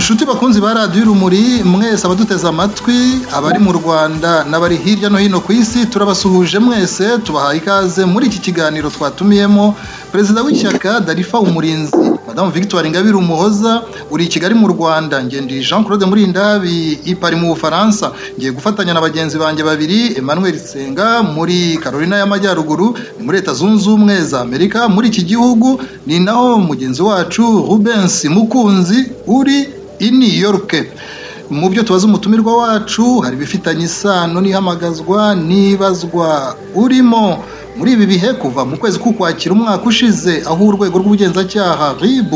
Inshuti bakunzi ba Radiyo Urumuri mwese, abaduteze amatwi, abari mu Rwanda n'abari hirya no hino ku isi, turabasuhuje mwese, tubahaye ikaze muri iki kiganiro twatumiyemo Perezida w'ishyaka Darifa Umurinzi, Madamu Victoire Ingabire Umuhoza, uri i Kigali mu Rwanda. Ngendi Jean Claude Murindahabi i Paris mu Bufaransa. Ngiye gufatanya na bagenzi banjye babiri, Emmanuel Senga muri Carolina y'Amajyaruguru, ni muri Leta Zunze Ubumwe za Amerika. Muri iki gihugu ni naho mugenzi wacu Rubens Mukunzi uri i New York. Mu byo tubaza umutumirwa wacu hari ibifitanye isano n'ihamagazwa n'ibazwa urimo muri ibi bihe kuva mu kwezi k'Ukwakira umwaka ushize, aho urwego rw'ubugenzacyaha RIB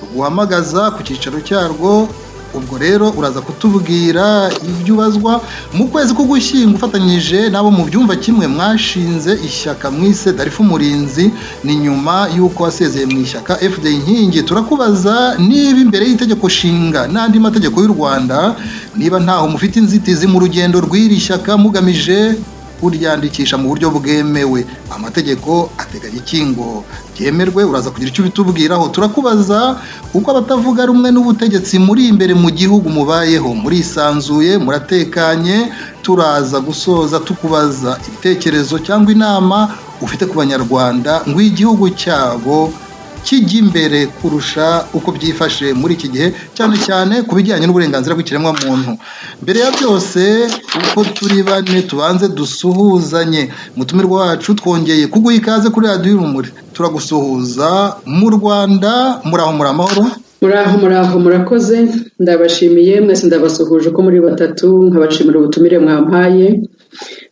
ruguhamagaza ku cyicaro cyarwo. Ubwo rero uraza kutubwira ibyo ubazwa. Mu kwezi k'Ugushyingo, ufatanyije n'abo mu byumva kimwe, mwashinze ishyaka mwise Darifa Umurinzi. Ni nyuma y'uko wasezeye mu ishyaka FDU Inkingi. Turakubaza niba imbere y'itegeko nshinga n'andi mategeko y'u Rwanda, niba ntaho mufite inzitizi mu rugendo rw'iri shyaka mugamije kuryandikisha mu buryo bwemewe. Amategeko ateganya iki ngo byemerwe? Uraza kugira icyo ubitubwiraho. Turakubaza uko abatavuga rumwe n'ubutegetsi muri imbere mu gihugu mubayeho, murisanzuye, muratekanye? Turaza gusoza tukubaza ibitekerezo cyangwa inama ufite ku Banyarwanda ngo igihugu cyabo kijya imbere kurusha uko byifashe muri iki gihe, cyane cyane ku bijyanye n'uburenganzira bw'ikiremwamuntu. Mbere ya byose, uko turi bane tubanze dusuhuzanye. Mutumirwa wacu, twongeye kuguha ikaze kuri Radiyo Urumuri. Turagusuhuza mu Rwanda. Muraho, muri amahoro? Muraho, muraho, murakoze. Ndabashimiye mwese, ndabasuhuje uko muri batatu, nkabashimira ubutumire mwampaye,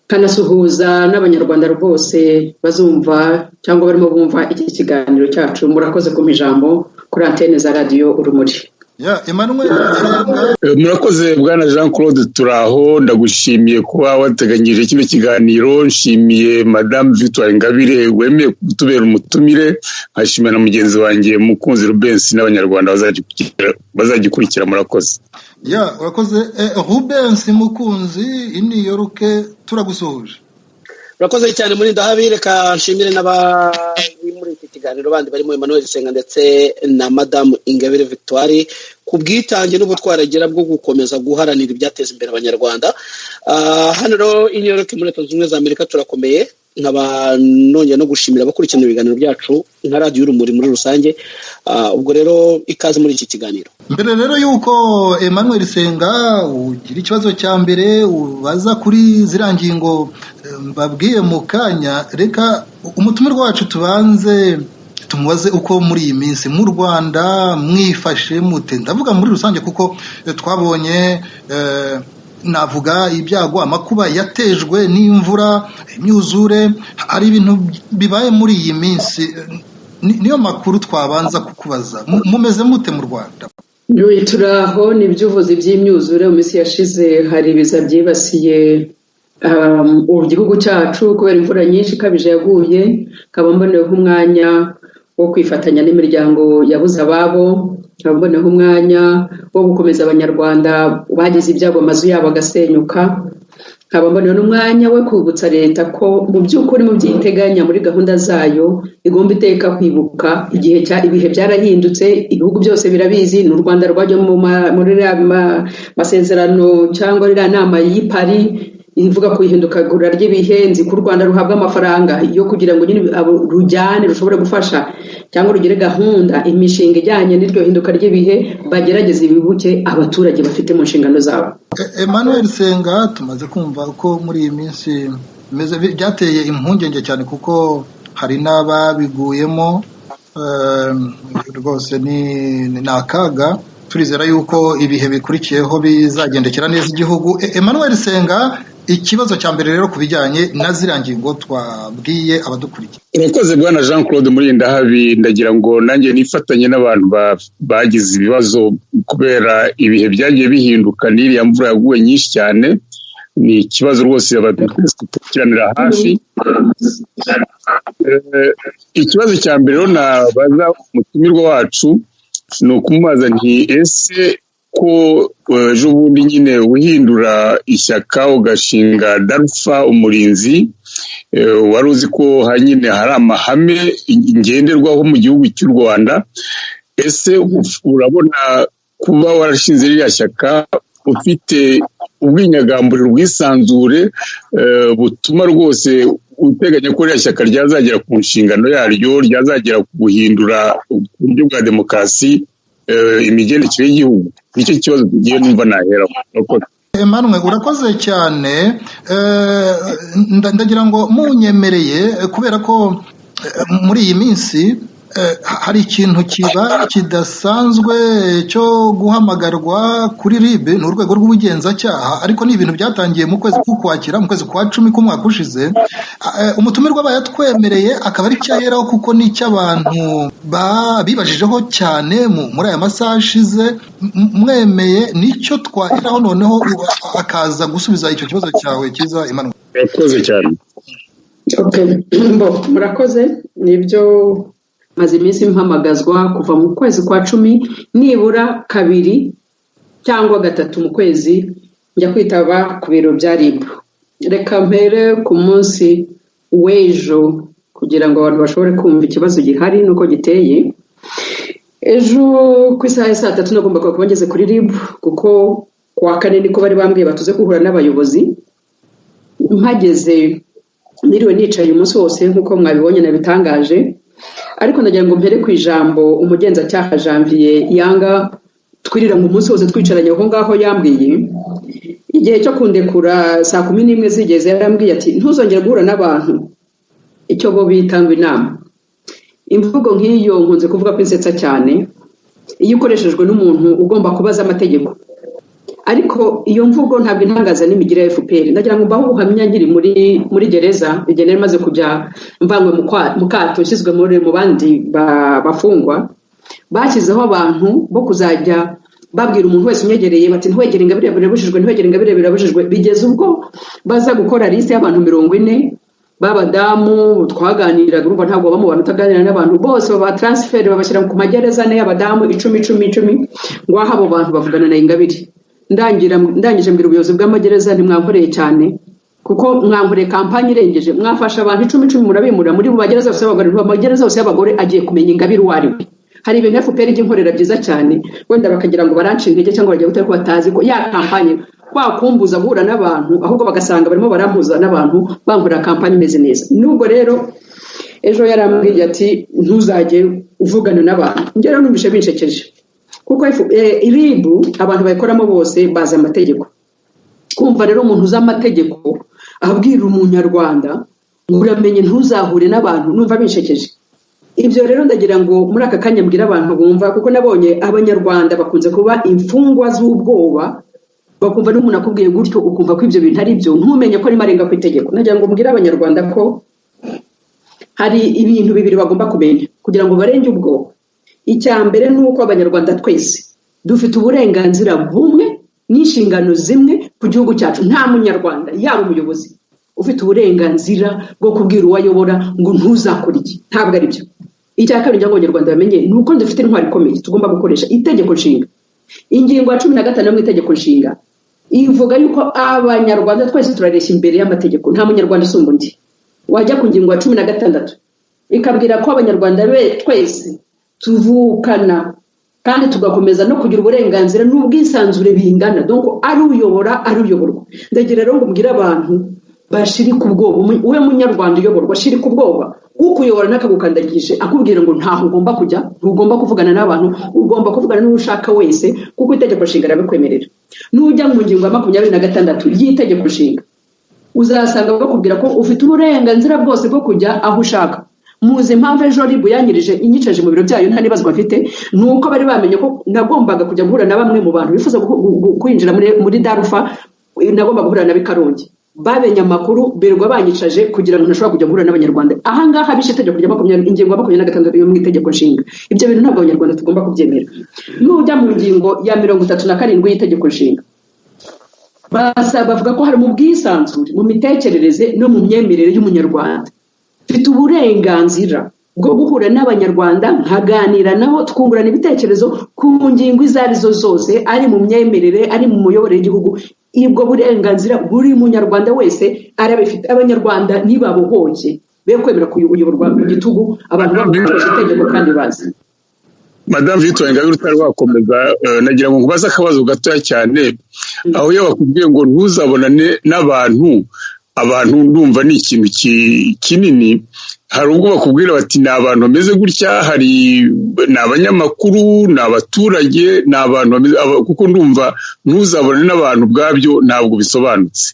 nkanasuhuza n'Abanyarwanda rwose bazumva cyangwa barimo bumva iki kiganiro cyacu. Murakoze kumpa ijambo kuri antene za Radiyo Urumuri. Ya Emmanuel Senga. Murakoze bwana Jean Claude. Turaho, ndagushimiye kuba wateganyije kino kiganiro. Nshimiye Madamu Victoire Ingabire wemeye kutubera umutumire, nkashimira na mugenzi wanjye Mukunzi Rubens n'Abanyarwanda bazagikurikira. Murakoze. Ya, urakoze. Rubens Mukunzi i New York, turagusuhuje. Urakoze cyane muri ndahabi. Reka nshimire n'abari muri iki kiganiro bandi barimo Emmanuel Senga ndetse na Madamu Ingabire Victoire ku bwitange n'ubutwaragira bwo gukomeza guharanira ibyateza imbere Abanyarwanda. Hano rero i New York muri Leta Zunze Ubumwe za Amerika turakomeye. Nkaba nongeye no gushimira abakurikirana ibiganiro byacu nka Radiyo Urumuri muri rusange. Ubwo rero ikaze muri iki kiganiro. Mbere rero y'uko Emmanuel Senga ugira ikibazo cya mbere ubaza kuri ziriya ngingo mbabwiye mu kanya, reka umutumirwa wacu tubanze tumubaze uko muri iyi minsi mu Rwanda mwifashe mute. Ndavuga muri rusange kuko twabonye navuga ibyago, amakuba yatejwe n'imvura, imyuzure. Hari ibintu bibaye muri iyi minsi, niyo makuru twabanza kukubaza. Mumeze mute mu Rwanda? Turaho. Ni iby'ubuvuzi by'imyuzure. Mu minsi yashize hari ibiza byibasiye igihugu cyacu kubera imvura nyinshi ikabije yaguye. Nkaba mboneyeho umwanya wo kwifatanya n'imiryango yabuze ababo, nkaba mboneyeho umwanya wo gukomeza Abanyarwanda bagize ibyago, amazu yabo agasenyuka. Nkaba mboneyeho n'umwanya wo kwibutsa leta ko mu by'ukuri mu byiteganya muri gahunda zayo igomba iteka kwibuka igihe cya ibihe byarahindutse. Ibihugu byose birabizi, n'u Rwanda rwajya muri iriya masezerano cyangwa iriya nama y'i Paris ivuga ku ihindukagura ry'ibihe. Nzi ko u Rwanda ruhabwa amafaranga yo kugira ngo nyine rujyane, rushobore gufasha cyangwa rugire gahunda, imishinga ijyanye n'iryo hinduka ry'ibihe. Bagerageze ibibuke abaturage bafite mu nshingano zabo. Emmanuel Senga, tumaze kumva ko muri iyi minsi bimeze, byateye impungenge cyane kuko hari n'ababiguyemo. Rwose ni akaga. Turizera yuko ibihe bikurikiyeho bizagendekera neza igihugu. Emmanuel Senga, ikibazo cya mbere rero ku bijyanye na ziriya ngingo twabwiye abadukurikiye. Urakoze bwana Jean Claude Murindahabi. Ndagira ngo nanjye nifatanye n'abantu bagize ibibazo kubera ibihe byagiye bihinduka n'iriya mvura yaguye nyinshi cyane. Ni ikibazo rwose abadukurikiranira hafi. Ikibazo cya mbere rero nabaza umutumirwa wacu ni ukumubaza nti: ese ko ejo bundi nyine uhindura ishyaka ugashinga Darufa Umurinzi, wari uzi ko nyine hari amahame ngenderwaho mu gihugu cy'u Rwanda? Ese urabona Kuba warashinze ririya shyaka ufite ubwinyagamburiro, ubwisanzure butuma rwose uteganya ko ririya shyaka ryazagera ku nshingano yaryo, ryazagera ku guhindura uburyo bwa demokarasi, imigendekere y'igihugu. Nicyo kibazo tugiye numva naheraho. Emmanuel, urakoze cyane. Ndagira ngo munyemereye, kubera ko muri iyi minsi hari ikintu kiba kidasanzwe cyo guhamagarwa kuri RIB, ni urwego rw'ubugenzacyaha, ariko ni ibintu byatangiye mu kwezi k'Ukwakira, mu kwezi kwa 10 k'umwaka ushize. Umutumirwa aba yatwemereye akaba ari cyaheraho, kuko ni icy'abantu bibajijeho cyane muri aya masaha ashize. Mwemeye nicyo twaheraho, noneho akaza gusubiza icyo kibazo cyawe cyiza, Emmanuel. Murakoze cyane. Murakoze. Nibyo, maze iminsi mpamagazwa kuva mu kwezi kwa 10, nibura 2 cyangwa 3 mu kwezi njya kwitaba ku biro bya RIB. Reka mpere ku munsi w'ejo kugira ngo abantu bashobore kumva ikibazo gihari n'uko giteye. Ejo ku isaha ya 3:00 nagombaga kuba ngeze kuri RIB, kuko kuwa kane niko bari bambwiye batuze guhura n'abayobozi. Mpageze niriwe nicaye umunsi wose nk'uko mwabibonye nabitangaje, ariko ndagira ngo mpere ku ijambo umugenzacyaha Janvier yanga twirira ngo umunsi wose twicaranye aho ngaho yambwiye. Igihe cyo kundekura 11:00 zigeze, yarambwiye ati ntuzongere guhura n'abantu, icyo bo bita ngo inama. Imvugo nk'iyo nkunze kuvuga ko insetsa cyane iyo ikoreshejwe n'umuntu ugomba kubaza amategeko, ariko iyo mvugo ntabwo intangaza n'imigire ya FPR. Ndagira ngo mbahe ubuhamya nkiri muri gereza, igihe nari maze kujya mvanywe mu kato nshyizwe mu bandi bafungwa. Bashyizeho abantu bo kuzajya babwira umuntu wese unyegereye bati ntiwegere Ingabire birabujijwe, ntiwegere Ingabire birabujijwe, bigeze ubwo baza gukora liste y'abantu 40 b'abadamu twaganiraga. Urumva ntabwo baba mu bantu utaganira n'abantu bose, baba transfer babashyira ku magereza ane y'abadamu 10 10 10, ngo aho abo bantu bavugana na Ingabire. Ndangije mbwira ubuyobozi bw'amagereza ntimwankoreye cyane, kuko mwankoreye kampanye irengeje, mwafasha abantu 10 10 murabimura muri mu magereza yose y'abagore, mu magereza yose y'abagore agiye kumenya Ingabire uwo ari we. Hari ibintu FPR ijya inkorera byiza cyane, wenda bakagira ngo baranca intege cyangwa bagiye gutera ko batazi ko ya kampanye kwakumbuza guhura n'abantu, ahubwo bagasanga barimo barampuza n'abantu bankorera kampanye imeze neza. Nubwo rero ejo yarambwiye ati ntuzajye uvugana n'abantu, njye rero numvise binshekeje, kuko RIB abantu bayikoramo bose bazi amategeko. Kumva rero umuntu uzi amategeko abwira umunyarwanda ngo uramenye ntuzahure n'abantu, numva binshekeje. Ibyo rero ndagira ngo muri aka kanya mbwira abantu bumva, kuko nabonye abanyarwanda bakunze kuba imfungwa z'ubwoba, bakumva n'umuntu akubwiye gutyo ukumva ko ibyo bintu ari byo, ntumenye ko arimo arenga ku itegeko. Ndagira ngo mbwire abanyarwanda ko hari ibintu bibiri bagomba kumenya kugira ngo barenge ubwoba. Icya mbere ni uko abanyarwanda twese dufite uburenganzira bumwe n'inshingano zimwe ku gihugu cyacu. Nta munyarwanda yaba umuyobozi ufite uburenganzira bwo kubwira uwo ayobora ngo ntuzakore iki, ntabwo ari byo. Icya kabiri ngira ngo abanyarwanda bamenye ni uko dufite intwaro ikomeye tugomba gukoresha, itegeko nshinga. Ingingo ya 15 mu itegeko nshinga ivuga yuko abanyarwanda twese turareshya imbere y'amategeko, nta munyarwanda usumba undi. Wajya ku ngingo ya 16 ikabwira ko abanyarwanda twese tuvukana kandi tugakomeza no kugira uburenganzira n'ubwisanzure bingana, donc ari uyobora ari uyoborwa. Ndagira rero ngo mbwire abantu bashirika ubwoba, uwe munyarwanda uyoborwa shirika ubwoba, ukuyobora ntakagukandagije akubwira ngo ntaho ugomba kujya, ntugomba kuvugana n'abantu, ugomba kuvugana n'uwo ushaka wese kuko itegeko nshinga rirabikwemerera. Nujya mu ngingo ya 26 y'itegeko nshinga uzasanga bakubwira ko ufite uburenganzira bwose bwo kujya aho ushaka. Muzi impamvu ejo RIB yanyirije inyicaje mu biro byayo nta nibazwa mfite, ni uko bari bamenye ko nagombaga kujya guhura na bamwe mu bantu bifuza kwinjira muri Darufa, nagombaga guhura na Bikarongi. Babenye amakuru berwa banyicaje kugira ngo ntashobora kujya guhura n'abanyarwanda. Aha ngaha bishe itegeko rya makumyabiri, ingingo ya 26 yo mu itegeko nshinga. Ibyo bintu ntabwo abanyarwanda tugomba kubyemera. Nujya mu ngingo ya 37 y'itegeko nshinga, bavuga ko hari mu bwisanzure mu mitekerereze no mu myemerere y'umunyarwanda. Mfite uburenganzira bwo guhura n'abanyarwanda nkaganira nabo, twungurana ibitekerezo ku ngingo izo arizo zose, ari mu myemerere, ari mu miyoborere y'igihugu. Ubwo burenganzira buri munyarwanda wese arabifite. Abanyarwanda ntibabohoke be kwemera kuyoborwa mu gitugu, abantu bakoresha itegeko kandi bazi. Madamu Victoire Ingabire, utari wakomeza, nagira ngo nkubaze akabazo gatoya cyane. Aho iyo bakubwiye ngo ntuzabonane n'abantu, abantu ndumva ni ikintu kinini. Hari ubwo bakubwira bati ni abantu bameze gutya, hari ni abanyamakuru, ni abaturage, ni abantu bameze, kuko ndumva ntuzabonane n'abantu ubwabyo ntabwo bisobanutse.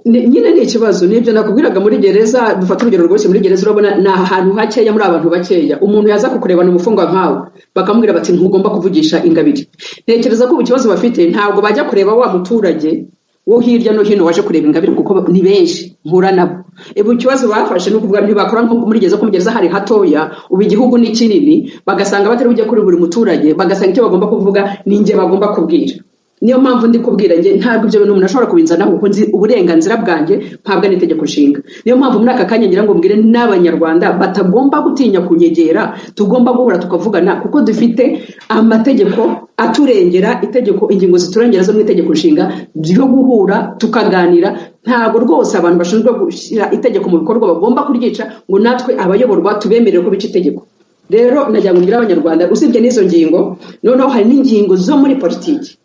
Nyine ni ikibazo, nibyo nakubwiraga muri gereza. Dufata urugero rwose, muri gereza urabona ni ahantu hakeya, muri abantu bakeya. Umuntu yaza kukurebana umufungwa nkawe, bakamubwira bati ntugomba kuvugisha Ingabire. Ntekereza ko ubu ikibazo bafite, ntabwo bajya kureba wa muturage wo hirya no hino waje kureba Ingabire, kuko ni benshi mpura nabo. Ubu ikibazo bafashe ni ukuvuga ntibakora nko muri gereza, ko muri gereza hari hatoya, ubu igihugu ni kinini, bagasanga batari bujye kuri buri muturage, bagasanga icyo bagomba kuvuga ni njye bagomba kubwira. Niyo mpamvu ndi kubwira njye, ntabwo ibyo bintu umuntu ashobora kubinzanaho, kuko nzi uburenganzira bwanjye mpabwa n'itegeko nshinga. Niyo mpamvu muri aka kanya ngira ngo mbwire n'Abanyarwanda batagomba gutinya kunyegera, tugomba guhura tukavugana, kuko dufite amategeko aturengera, itegeko, ingingo ziturengera zo mu itegeko nshinga ryo guhura tukaganira. Ntabwo rwose abantu bashinzwe gushyira itegeko mu bikorwa bagomba kuryica ngo natwe abayoborwa tubemerere ko bica itegeko. Rero nagira ngo mbwire Abanyarwanda, usibye n'izo ngingo, noneho hari n'ingingo zo muri politiki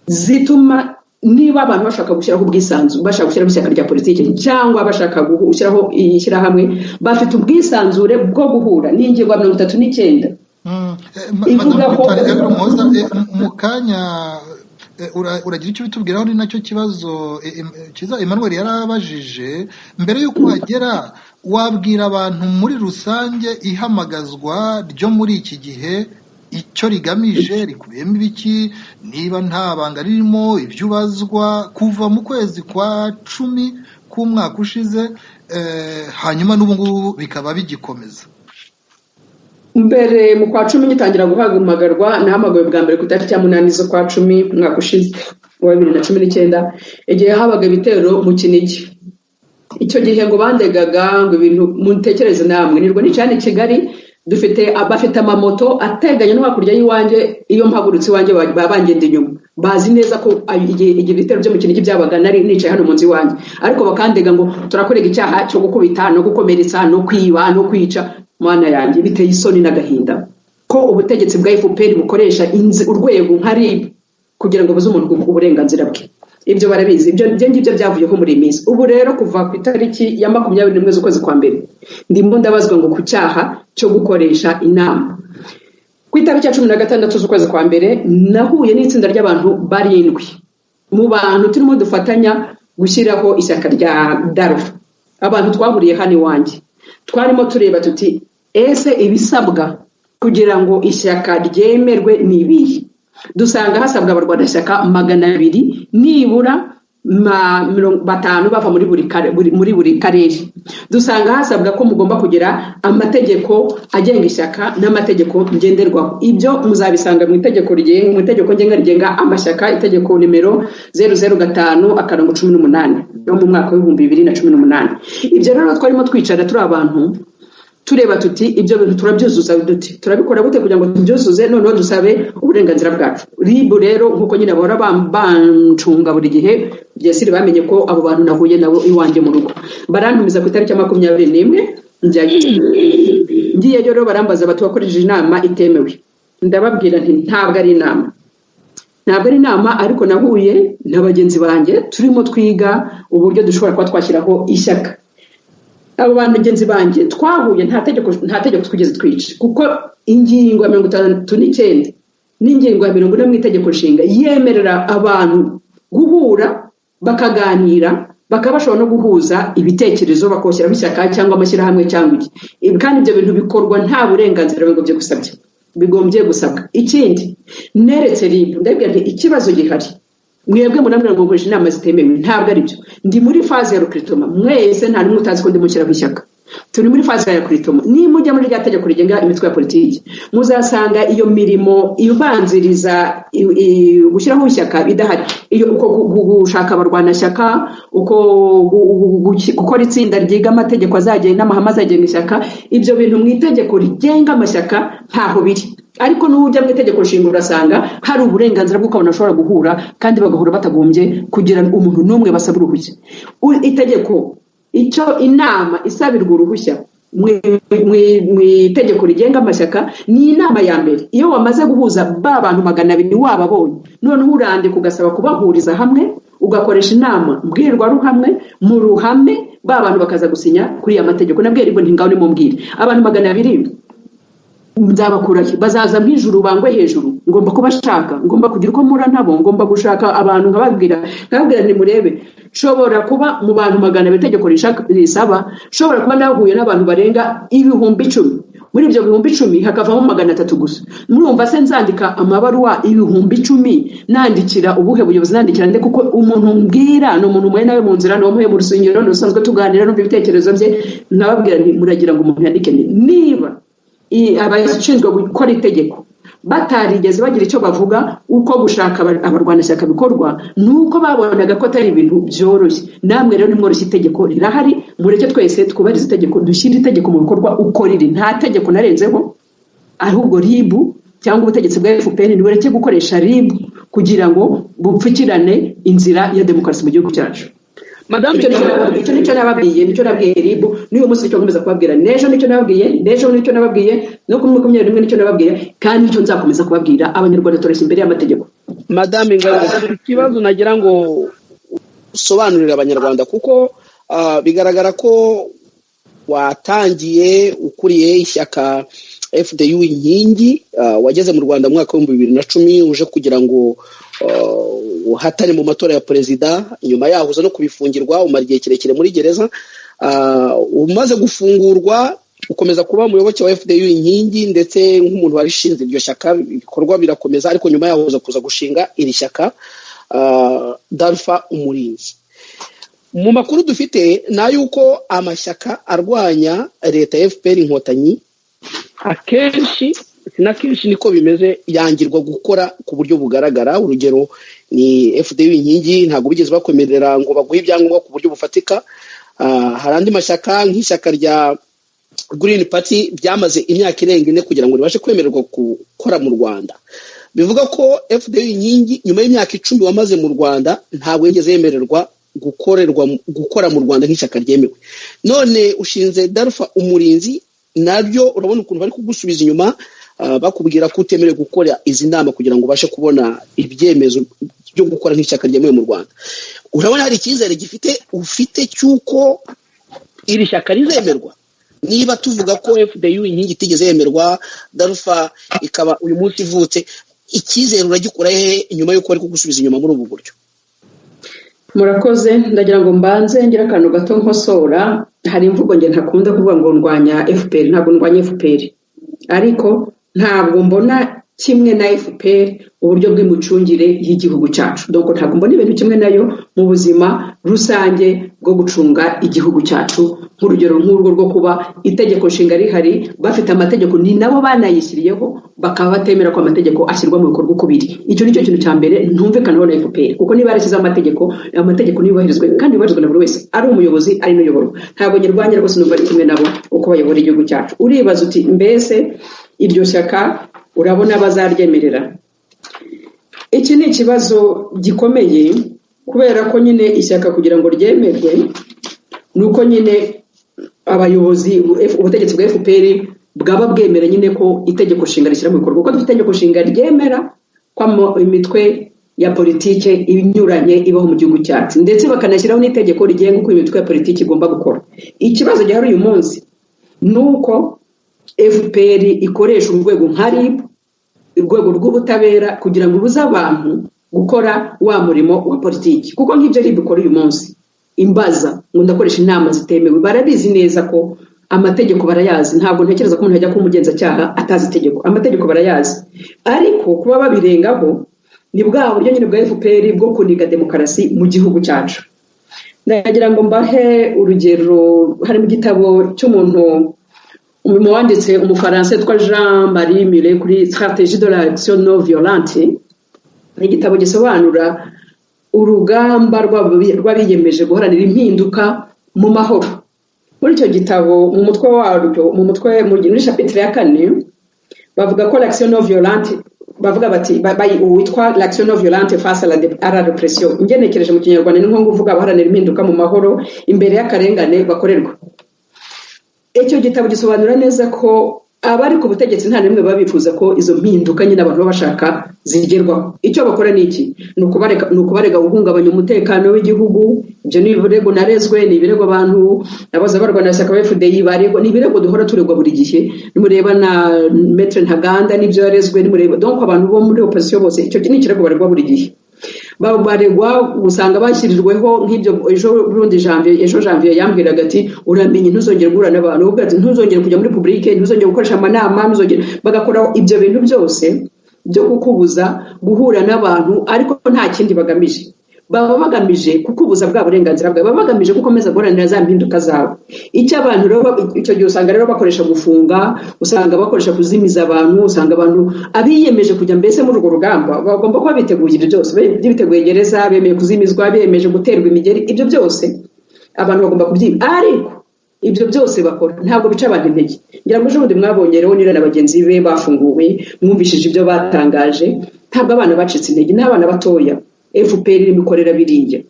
zituma niba abantu bashaka gushyiraho ubwisanzure, bashaka gushyiraho ishyaka rya politiki cyangwa bashaka gushyiraho ishyirahamwe, bafite ubwisanzure bwo guhura. Ni ingingo ya 39 ivuga Madamu ko Victoire Ingabire Umuhoza, mu kanya uragira icyo ubitubwiraho. Ni nacyo kibazo cyiza Emmanuel yarabajije. Mbere y'uko uhagera, wabwira abantu muri rusange ihamagazwa ryo muri iki gihe icyo rigamije, rikubiyemo ibiki, niba nta banga ririmo, ibyo ubazwa kuva mu kwezi kwa 10 k'umwaka ushize, hanyuma n'ubu ngubu bikaba bigikomeza. Mbere mu kwa 10 ngitangira guhamagarwa, nahamagawe bwa mbere ku itariki ya 8 z'ukwa 10 umwaka ushize wa 2019, igihe habaga ibitero mu Kinigi. Icyo gihe ngo bandegaga ngo ibintu mutekereze namwe, nirwo nicaye hano i Kigali, bafite amamoto ateganye no hakurya y'iwanjye, iyo mpagurutse iwanjye baba bangenda inyuma, bazi neza ko igihe ibitero byo mu Kinigi byabaga nari nicaye hano mu nzu iwanjye, ariko bakandega ngo turakorega icyaha cyo gukubita no gukomeretsa no kwiba no kwica. Mana yanjye, biteye isoni n'agahinda ko ubutegetsi bwa FPR bukoresha urwego nka RIB kugira ngo buze umuntu uburenganzira bwe. Ibyo barabizi, ibyo ngibyo byavuyeho muri iyi minsi. Ubu rero kuva ku itariki ya 21 z'ukwezi kwa mbere ndimo ndabazwa ngo ku cyaha cyo gukoresha inama. Ku itariki ya 16 z'ukwezi kwa mbere nahuye n'itsinda ry'abantu 7 mu bantu turimo dufatanya gushyiraho ishyaka rya Darufa. Abantu twahuriye hano iwanjye, twarimo tureba tuti ese ibisabwa kugira ngo ishyaka ryemerwe ni ibihe? Dusanga hasabwa abarwanashyaka 200 nibura 50 bava muri buri karere. Dusanga hasabwa ko mugomba kugira amategeko agenga ishyaka n'amategeko ngenderwaho. Ibyo muzabisanga mu itegeko rigenga, mu itegeko ngenga rigenga amashyaka, itegeko nimero 005-18 yo mu mwaka w'ibihumbi bibiri na cumi n'umunani. Ibyo rero twarimo twicara turi abantu tureba tuti ibyo bintu turabyuzuza dute, turabikora gute kugira ngo tubyuzuze, noneho dusabe uburenganzira bwacu. RIB rero nkuko nyine bahora bancunga buri gihe, byasiri bamenye ko abo bantu nahuye nabo iwanjye mu rugo, barantumiza ku itariki ya 21 njyayo. Ngiyeyo rero barambaza bati wakoresheje inama itemewe. Ndababwira nti ntabwo ari inama, ntabwo ari inama, ariko nahuye na bagenzi banjye turimo twiga uburyo dushobora kuba twashyiraho ishyaka. Abo bantu bagenzi banjye twahuye nta tegeko twigeze twica, kuko ingingo ya 69 n'ingingo ya 40 mu itegeko nshinga yemerera abantu guhura bakaganira, bakaba bashobora no guhuza ibitekerezo bakoshyiraho ishyaka cyangwa amashyirahamwe cyangwa iki. Kandi ibyo bintu bikorwa nta burenganzira bigombye gusabwa, bigombye gusabwa. Ikindi neretse RIB, ndabwira nti ikibazo gihari, mwebwe munambwira ngo nkoresha inama zitemewe, ntabwo ari byo. Ndi muri phase ya recruitment, mwese nta n'umwe utazi ko ndi mushyiraho ishyaka. Turi muri phase ya recruitment. Nimujya muri rya tegeko rigenga imitwe ya politiki, muzasanga iyo mirimo ibanziriza gushyiraho ishyaka idahari. Iyo uko gushaka abarwanashyaka, uko gukora itsinda ryiga amategeko azagenga n'amahame azagenga ishyaka, ibyo bintu mu itegeko rigenga amashyaka ntaho biri. Ariko n'ujya mu itegeko nshinga urasanga hari uburenganzira bw'uko abantu bashobora guhura kandi bagahura batagombye kugira umuntu n'umwe basaba uruhushya. Itegeko icyo inama isabirwa uruhushya Mu itegeko rigenga amashyaka ni inama ya mbere. Iyo wamaze guhuza ba bantu 200 wababonye, noneho urandika ugasaba kubahuriza hamwe, ugakoresha inama mbwirwaruhamwe mu ruhame, ba bantu bakaza gusinya kuri ya mategeko. Nabwiye RIB nti ngaho nimumbwire abantu 200 nzabakurahe, bazaza nk'ijuru bangwe hejuru, ngomba kubashaka, ngomba kugira uko mpura nabo, ngomba gushaka abantu nkababwira nti murebe, nshobora kuba mu bantu 200 itegeko risaba, nshobora kuba nahuye n'abantu barenga 10,000, muri ibyo 10,000 hakavamo 300 gusa. Murumva se nzandika amabaruwa 10,000 nandikira ubuhe buyobozi, nandikira nde? Kuko umuntu mbwira ni umuntu muhuye nawe mu nzira, ni uwo muhuye mu rusengero, ni usanzwe tuganira, numva ibitekerezo bye, nkababwira nti muragira ngo umuntu yandike nde? Niba abashinzwe gukora itegeko batarigeze bagira icyo bavuga uko gushaka abarwanashyaka bikorwa, ni uko babonaga ko atari ibintu byoroshye. Namwe rero nimworoshye, itegeko rirahari, mureke twese twubahirize itegeko, dushyire itegeko mu bikorwa uko riri. Nta tegeko narenzeho, ahubwo RIB cyangwa ubutegetsi bwa FPR nibureke gukoresha RIB kugira ngo bupfukirane inzira ya demokarasi mu gihugu cyacu. Madame, Icyo nicyo nababwiye, nicyo nabwiye RIB n'uyu munsi, nicyo nkomeza kubabwira n'ejo, nicyo nababwiye n'ejo, nicyo nababwiye no kuri 21, nicyo nababwiye, kandi nicyo nzakomeza kubabwira. Abanyarwanda tureshya imbere y'amategeko. Madame Ingabire, ikibazo nagira ngo usobanurire Abanyarwanda, kuko bigaragara ko watangiye ukuriye ishyaka FDU Inkingi, wageze mu Rwanda mu mwaka wa 2010 uje kugira ngo uhatane mu matora ya perezida, nyuma yaho uza no kubifungirwa, umara igihe kirekire muri gereza. Umaze gufungurwa ukomeza kuba umuyoboke wa FDU Inkingi, ndetse nk'umuntu warishinze iryo shyaka, ibikorwa birakomeza, ariko nyuma yaho uza kuza gushinga iri shyaka Dalfa Umurinzi. Mu makuru dufite ni ay'uko amashyaka arwanya leta ya FPR Inkotanyi akenshi na kenshi niko bimeze, yangirwa gukora ku buryo bugaragara. Urugero ni FDU Inkingi, ntabwo bigeze bakwemerera ngo baguhe ibyangombwa ku buryo bufatika. Hari andi mashyaka nk'ishyaka rya Green Party byamaze imyaka irenga 4 kugira ngo ribashe kwemererwa gukora mu Rwanda. Bivuga ko FDU Inkingi nyuma y'imyaka 10 wamaze mu Rwanda ntabwo yigeze yemererwa gukora mu Rwanda nk'ishyaka ryemewe. None ushinze Dalfa Umurinzi, nabyo urabona ukuntu bari kugusubiza inyuma, bakubwira ko utemerewe gukora izi nama kugira ngo ubashe kubona ibyemezo byo gukora nk'ishyaka ryemewe mu Rwanda. Urabona hari icyizere gifite ufite cy'uko iri shyaka rizemerwa? Niba tuvuga ko FDU Inkingi itigeze yemerwa, Dalfa ikaba uyu munsi ivutse, icyizere uragikura hehe nyuma y'uko bari kugusubiza inyuma muri ubu buryo? Murakoze. Ndagira ngo mbanze ngira akantu gato nkosora. Hari imvugo nge ntakunda kuvuga ngo ndwanya FPR, ntabwo ndwanya FPR, ariko ntabwo mbona kimwe na FPR uburyo bw'imicungire y'igihugu cyacu. Donc ntabwo mbona ibintu kimwe nayo mu buzima rusange bwo gucunga igihugu cyacu, nk'urugero nk'urwo rwo kuba itegeko nshinga rihari, bafite amategeko, ni nabo banayishyiriyeho, bakaba batemera ko amategeko ashyirwa mu bikorwa uko biri. Icyo nicyo kintu cya mbere ntumvikanaho na FPR, kuko niba yarashyizeho amategeko, amategeko niyubahirizwe kandi yubahirizwe na buri wese, ari umuyobozi ari n'uyoborwa. Ntabwo nyirwanya rwose, numva ari kimwe nabo uko bayobora igihugu cyacu. Uribaza uti mbese iryo shyaka urabona bazaryemerera? Iki ni ikibazo gikomeye, kubera ko nyine ishyaka kugira ngo ryemerwe ni uko nyine abayobozi, ubutegetsi bwa FPR bwaba bwemera nyine ko itegeko nshinga rishyira mu bikorwa, kuko dufite itegeko nshinga ryemera ko imitwe ya politike inyuranye ibaho mu gihugu cyacu, ndetse bakanashyiraho n'itegeko rigenga uko imitwe ya politiki igomba gukora. Ikibazo gihari uyu munsi ni uko FPR ikoresha urwego nka RIB, urwego rw'ubutabera, kugira ngo ibuze abantu gukora wa murimo wa politiki. Kuko nk'ibyo RIB ikora uyu munsi, imbaza ngo ndakoresha inama zitemewe, barabizi neza ko amategeko barayazi. Ntabwo ntekereza ko umuntu ajya kuba umugenzacyaha atazi itegeko, amategeko barayazi, ariko kuba babirengaho ni bwa buryo nyine bwa FPR bwo kuniga demokarasi mu gihugu cyacu. Ndagira ngo mbahe urugero, hari mu gitabo cy'umuntu wanditse umufaransa witwa Jean Marie Mire kuri Stratégie de l'action non violente. Ni igitabo gisobanura urugamba rw'abiyemeje guharanira impinduka mu mahoro. Muri icyo gitabo, mu mutwe waryo, mu mutwe muri chapitre ya 4, bavuga ko l'action non violente, bavuga bati uwitwa l'action non violente face à la répression, ngenekereje mu kinyarwanda ni nko kuvuga abaharanira impinduka mu mahoro imbere y'akarengane bakorerwa. Icyo gitabo gisobanura neza ko abari ku butegetsi nta n'imwe baba bifuza ko izo mpinduka nyine abantu baba bashaka zigerwaho. Icyo bakora ni iki? Ni ukubarega guhungabanya umutekano w'igihugu. Ibyo ni ibirego narezwe, ni ibirego abantu abaza barwanashyaka ba FDI baregwa, ni ibirego duhora turegwa buri gihe. Nimureba na Maître Ntaganda n'ibyo yarezwe, nimureba donc abantu bo muri opposition bose, icyo ni ikirego baregwa buri gihe. Baregwa usanga bashyirirweho nk'ibyo. Ejo bundi Janvier, ejo Janvier yambwiraga ati uramenye ntuzongere guhura n'abantu, ubwo ati ntuzongere kujya muri public, ntuzongere gukoresha amanama, ntuzongere. Bagakora ibyo bintu byose byo kukubuza guhura n'abantu, ariko nta kindi bagamije. Baba bagamije kukubuza bwa burenganzira bwawe, baba bagamije gukomeza guharanira za mpinduka zawe. Icyo abantu rero icyo gihe usanga rero bakoresha gufunga, usanga bakoresha kuzimiza abantu, usanga abantu abiyemeje kujya mbese muri urwo rugamba bagomba kuba biteguye ibyo byose, biteguye gereza, bemeye kuzimizwa, biyemeje guterwa imigeri, ibyo byose abantu bagomba kubyiga. Ariko ibyo byose bakora ntabwo bica abantu intege. Ngira ngo ejo bundi mwabonye rero Nira na bagenzi be bafunguwe, mwumvishije ibyo batangaje. Ntabwo abana bacitse intege, n'abana batoya FPR irimo ikorera biriya,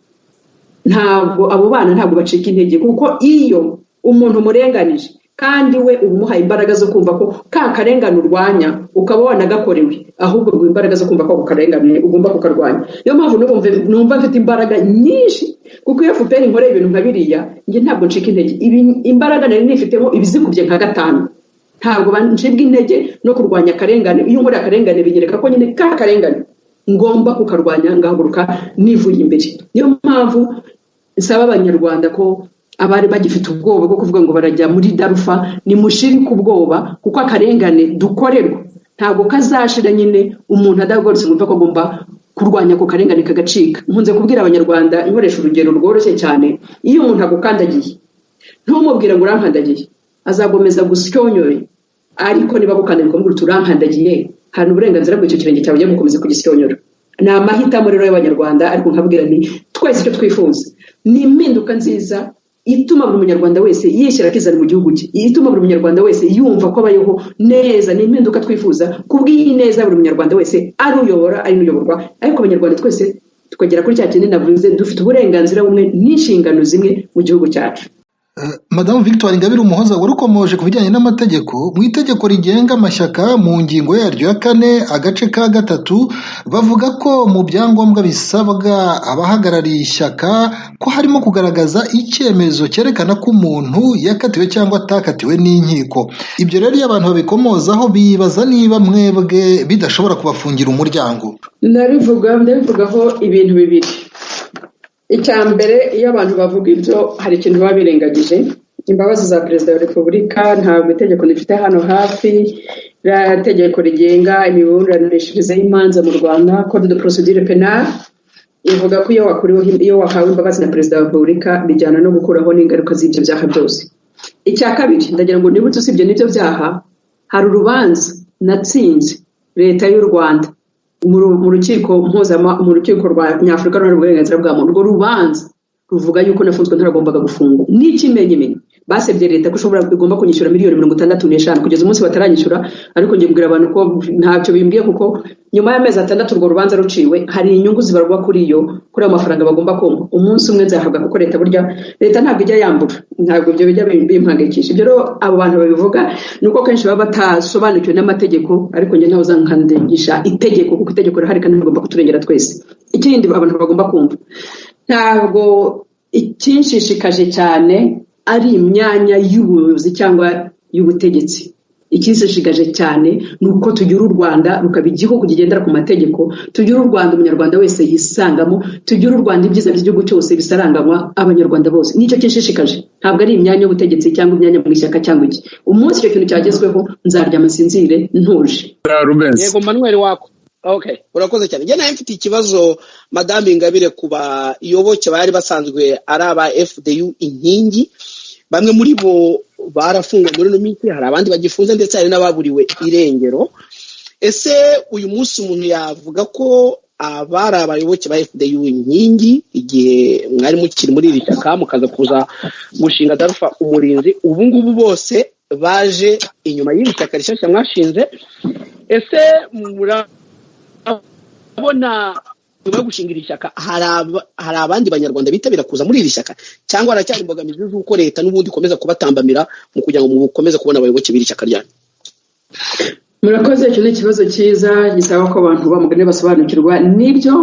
ntabwo abo bana ntabwo bacika intege, kuko iyo umuntu umurenganije kandi we uba umuhaye imbaraga zo kumva ko ka karengane urwanya ukaba wanagakorewe, ahubwo guha imbaraga zo kumva ko ako karengane ugomba kukarwanya. Niyo mpamvu numva mfite imbaraga nyinshi, kuko iyo FPR inkoreye ibintu nka biriya njye ntabwo ncika intege. Ibi imbaraga nari nifitemo ibizikubye nka 5, ntabwo ncibwa intege no kurwanya akarengane. Iyo nkoreye akarengane binyereka ko nyine ka karengane ngomba kukarwanya, ngahaguruka nivuye imbere. Niyo mpamvu nsaba abanyarwanda ko abari bagifite ubwoba bwo kuvuga ngo barajya muri Darufa, nimushirike ubwoba, kuko akarengane dukorerwa ntabwo kazashira nyine umuntu adahagurutse ngo yumve ko agomba kurwanya ako karengane kagacika. Nkunze kubwira abanyarwanda nkoresha urugero rworoshye cyane, iyo umuntu agukandagiye ntumubwire ngo urankandagiye, azagomeza gusyonyore, ariko niba agukandagiye ukamubwira uti urankandagiye, hari uburenganzira bw'icyo kirenge cyawe ugiye gukomeza kugisyonyora. Ni amahitamo rero y'abanyarwanda, ariko nkabwira nti twese icyo twifuza ni impinduka nziza ituma buri munyarwanda wese yishyira akizana mu gihugu cye, ituma buri munyarwanda wese yumva ko abayeho neza. Ni impinduka twifuza kubw'iyi neza buri munyarwanda wese, ari uyobora ari n'uyoborwa, ariko abanyarwanda twese tukagera kuri cya kintu navuze, dufite uburenganzira bumwe n'inshingano zimwe mu gihugu cyacu. Madamu Victoire Ingabire Umuhoza, warukomoje ku bijyanye n'amategeko. Mu itegeko rigenga amashyaka mu ngingo yaryo ya 4 agace ka 3 bavuga ko mu byangombwa bisabwa abahagarariye ishyaka ko harimo kugaragaza icyemezo cyerekana ko umuntu yakatiwe cyangwa atakatiwe n'inkiko. Ibyo rero iyo abantu babikomozaho bibaza niba mwebwe bidashobora kubafungira umuryango. Ndabivugaho ibintu bibiri. Icya mbere, iyo abantu bavuga ibyo hari ikintu baba birengagije. Imbabazi za Perezida wa Repubulika, ntabwo itegeko rifite hano hafi, ririya tegeko rigenga imiburanishirize y'imanza mu Rwanda, Code de procédure pénale, ivuga ko iyo wahawe imbabazi na Perezida wa Repubulika bijyana no gukuraho n'ingaruka z'ibyo byaha byose. Icya kabiri, ndagira ngo nibutse usibye n'ibyo byaha, hari urubanza natsinze Leta y'u Rwanda mu rukiko mpuzama, mu rukiko rwa Nyafurika ruharanira uburenganzira bwa muntu. Urwo rubanza ruvuga yuko nafunzwe ntaragombaga gufungwa. N'ikimenyimenyi, basebye leta ko igomba kunyishyura miliyoni 65, kugeza umunsi bataranyishyura. Ariko njye mbwira abantu ko ntacyo bimbwiye, kuko nyuma y'amezi 6 urwo rubanza ruciwe, hari inyungu zibarwa kuri ayo mafaranga bagomba kumpa. Umunsi umwe nzahabwa, kuko leta burya leta ntabwo ijya yambura, ntabwo ibyo bijya bimpangayikisha. Ibyo rero abo bantu babivuga ni uko kenshi baba batasobanukiwe n'amategeko, ariko njye ntawe uzankandagisha itegeko, kuko itegeko rirahari kandi rigomba kuturengera twese. Ikindi abantu bagomba kumva, ntabwo ikinshishikaje cyane ari imyanya y'ubuyobozi cyangwa y'ubutegetsi. Ikinshishikaje cyane ni uko tugira u Rwanda rukaba igihugu kigendera ku mategeko, tugira u Rwanda umunyarwanda wese yisangamo, tugira u Rwanda ibyiza by'igihugu cyose bisaranganywa abanyarwanda bose. Nicyo kinshishikaje, ntabwo ari imyanya y'ubutegetsi cyangwa imyanya mu ishyaka cyangwa iki. Umunsi icyo kintu cyagezweho nzaryama nsinzire ntuje. Yego Manuel wako. Okay, urakoze cyane. Njye nawe mfite ikibazo Madame Ingabire ku bayoboke bari basanzwe ari aba FDU Inkingi. Bamwe muri bo barafungwa muri no minsi, hari abandi bagifunze ndetse hari n'ababuriwe irengero. Ese uyu munsi umuntu yavuga ko abari abayoboke ba FDU Inkingi igihe mwari mukiri muri iri shyaka mukaza kuza gushinga Darufa Umurinzi, ubu ngubu bose baje inyuma y'iri shyaka rishyashya mwashinze, ese murabona Nyuma yo gushinga iri shyaka hari abandi banyarwanda bitabira kuza muri iri shyaka, cyangwa haracyari imbogamizi z'uko leta n'ubundi ikomeza kubatambamira mu kugira ngo mukomeze kubona abayoboke b'iri shyaka ryanyu? Murakoze, icyo ni ikibazo cyiza gisaba ko abantu bamugane basobanukirwa n'ibyo.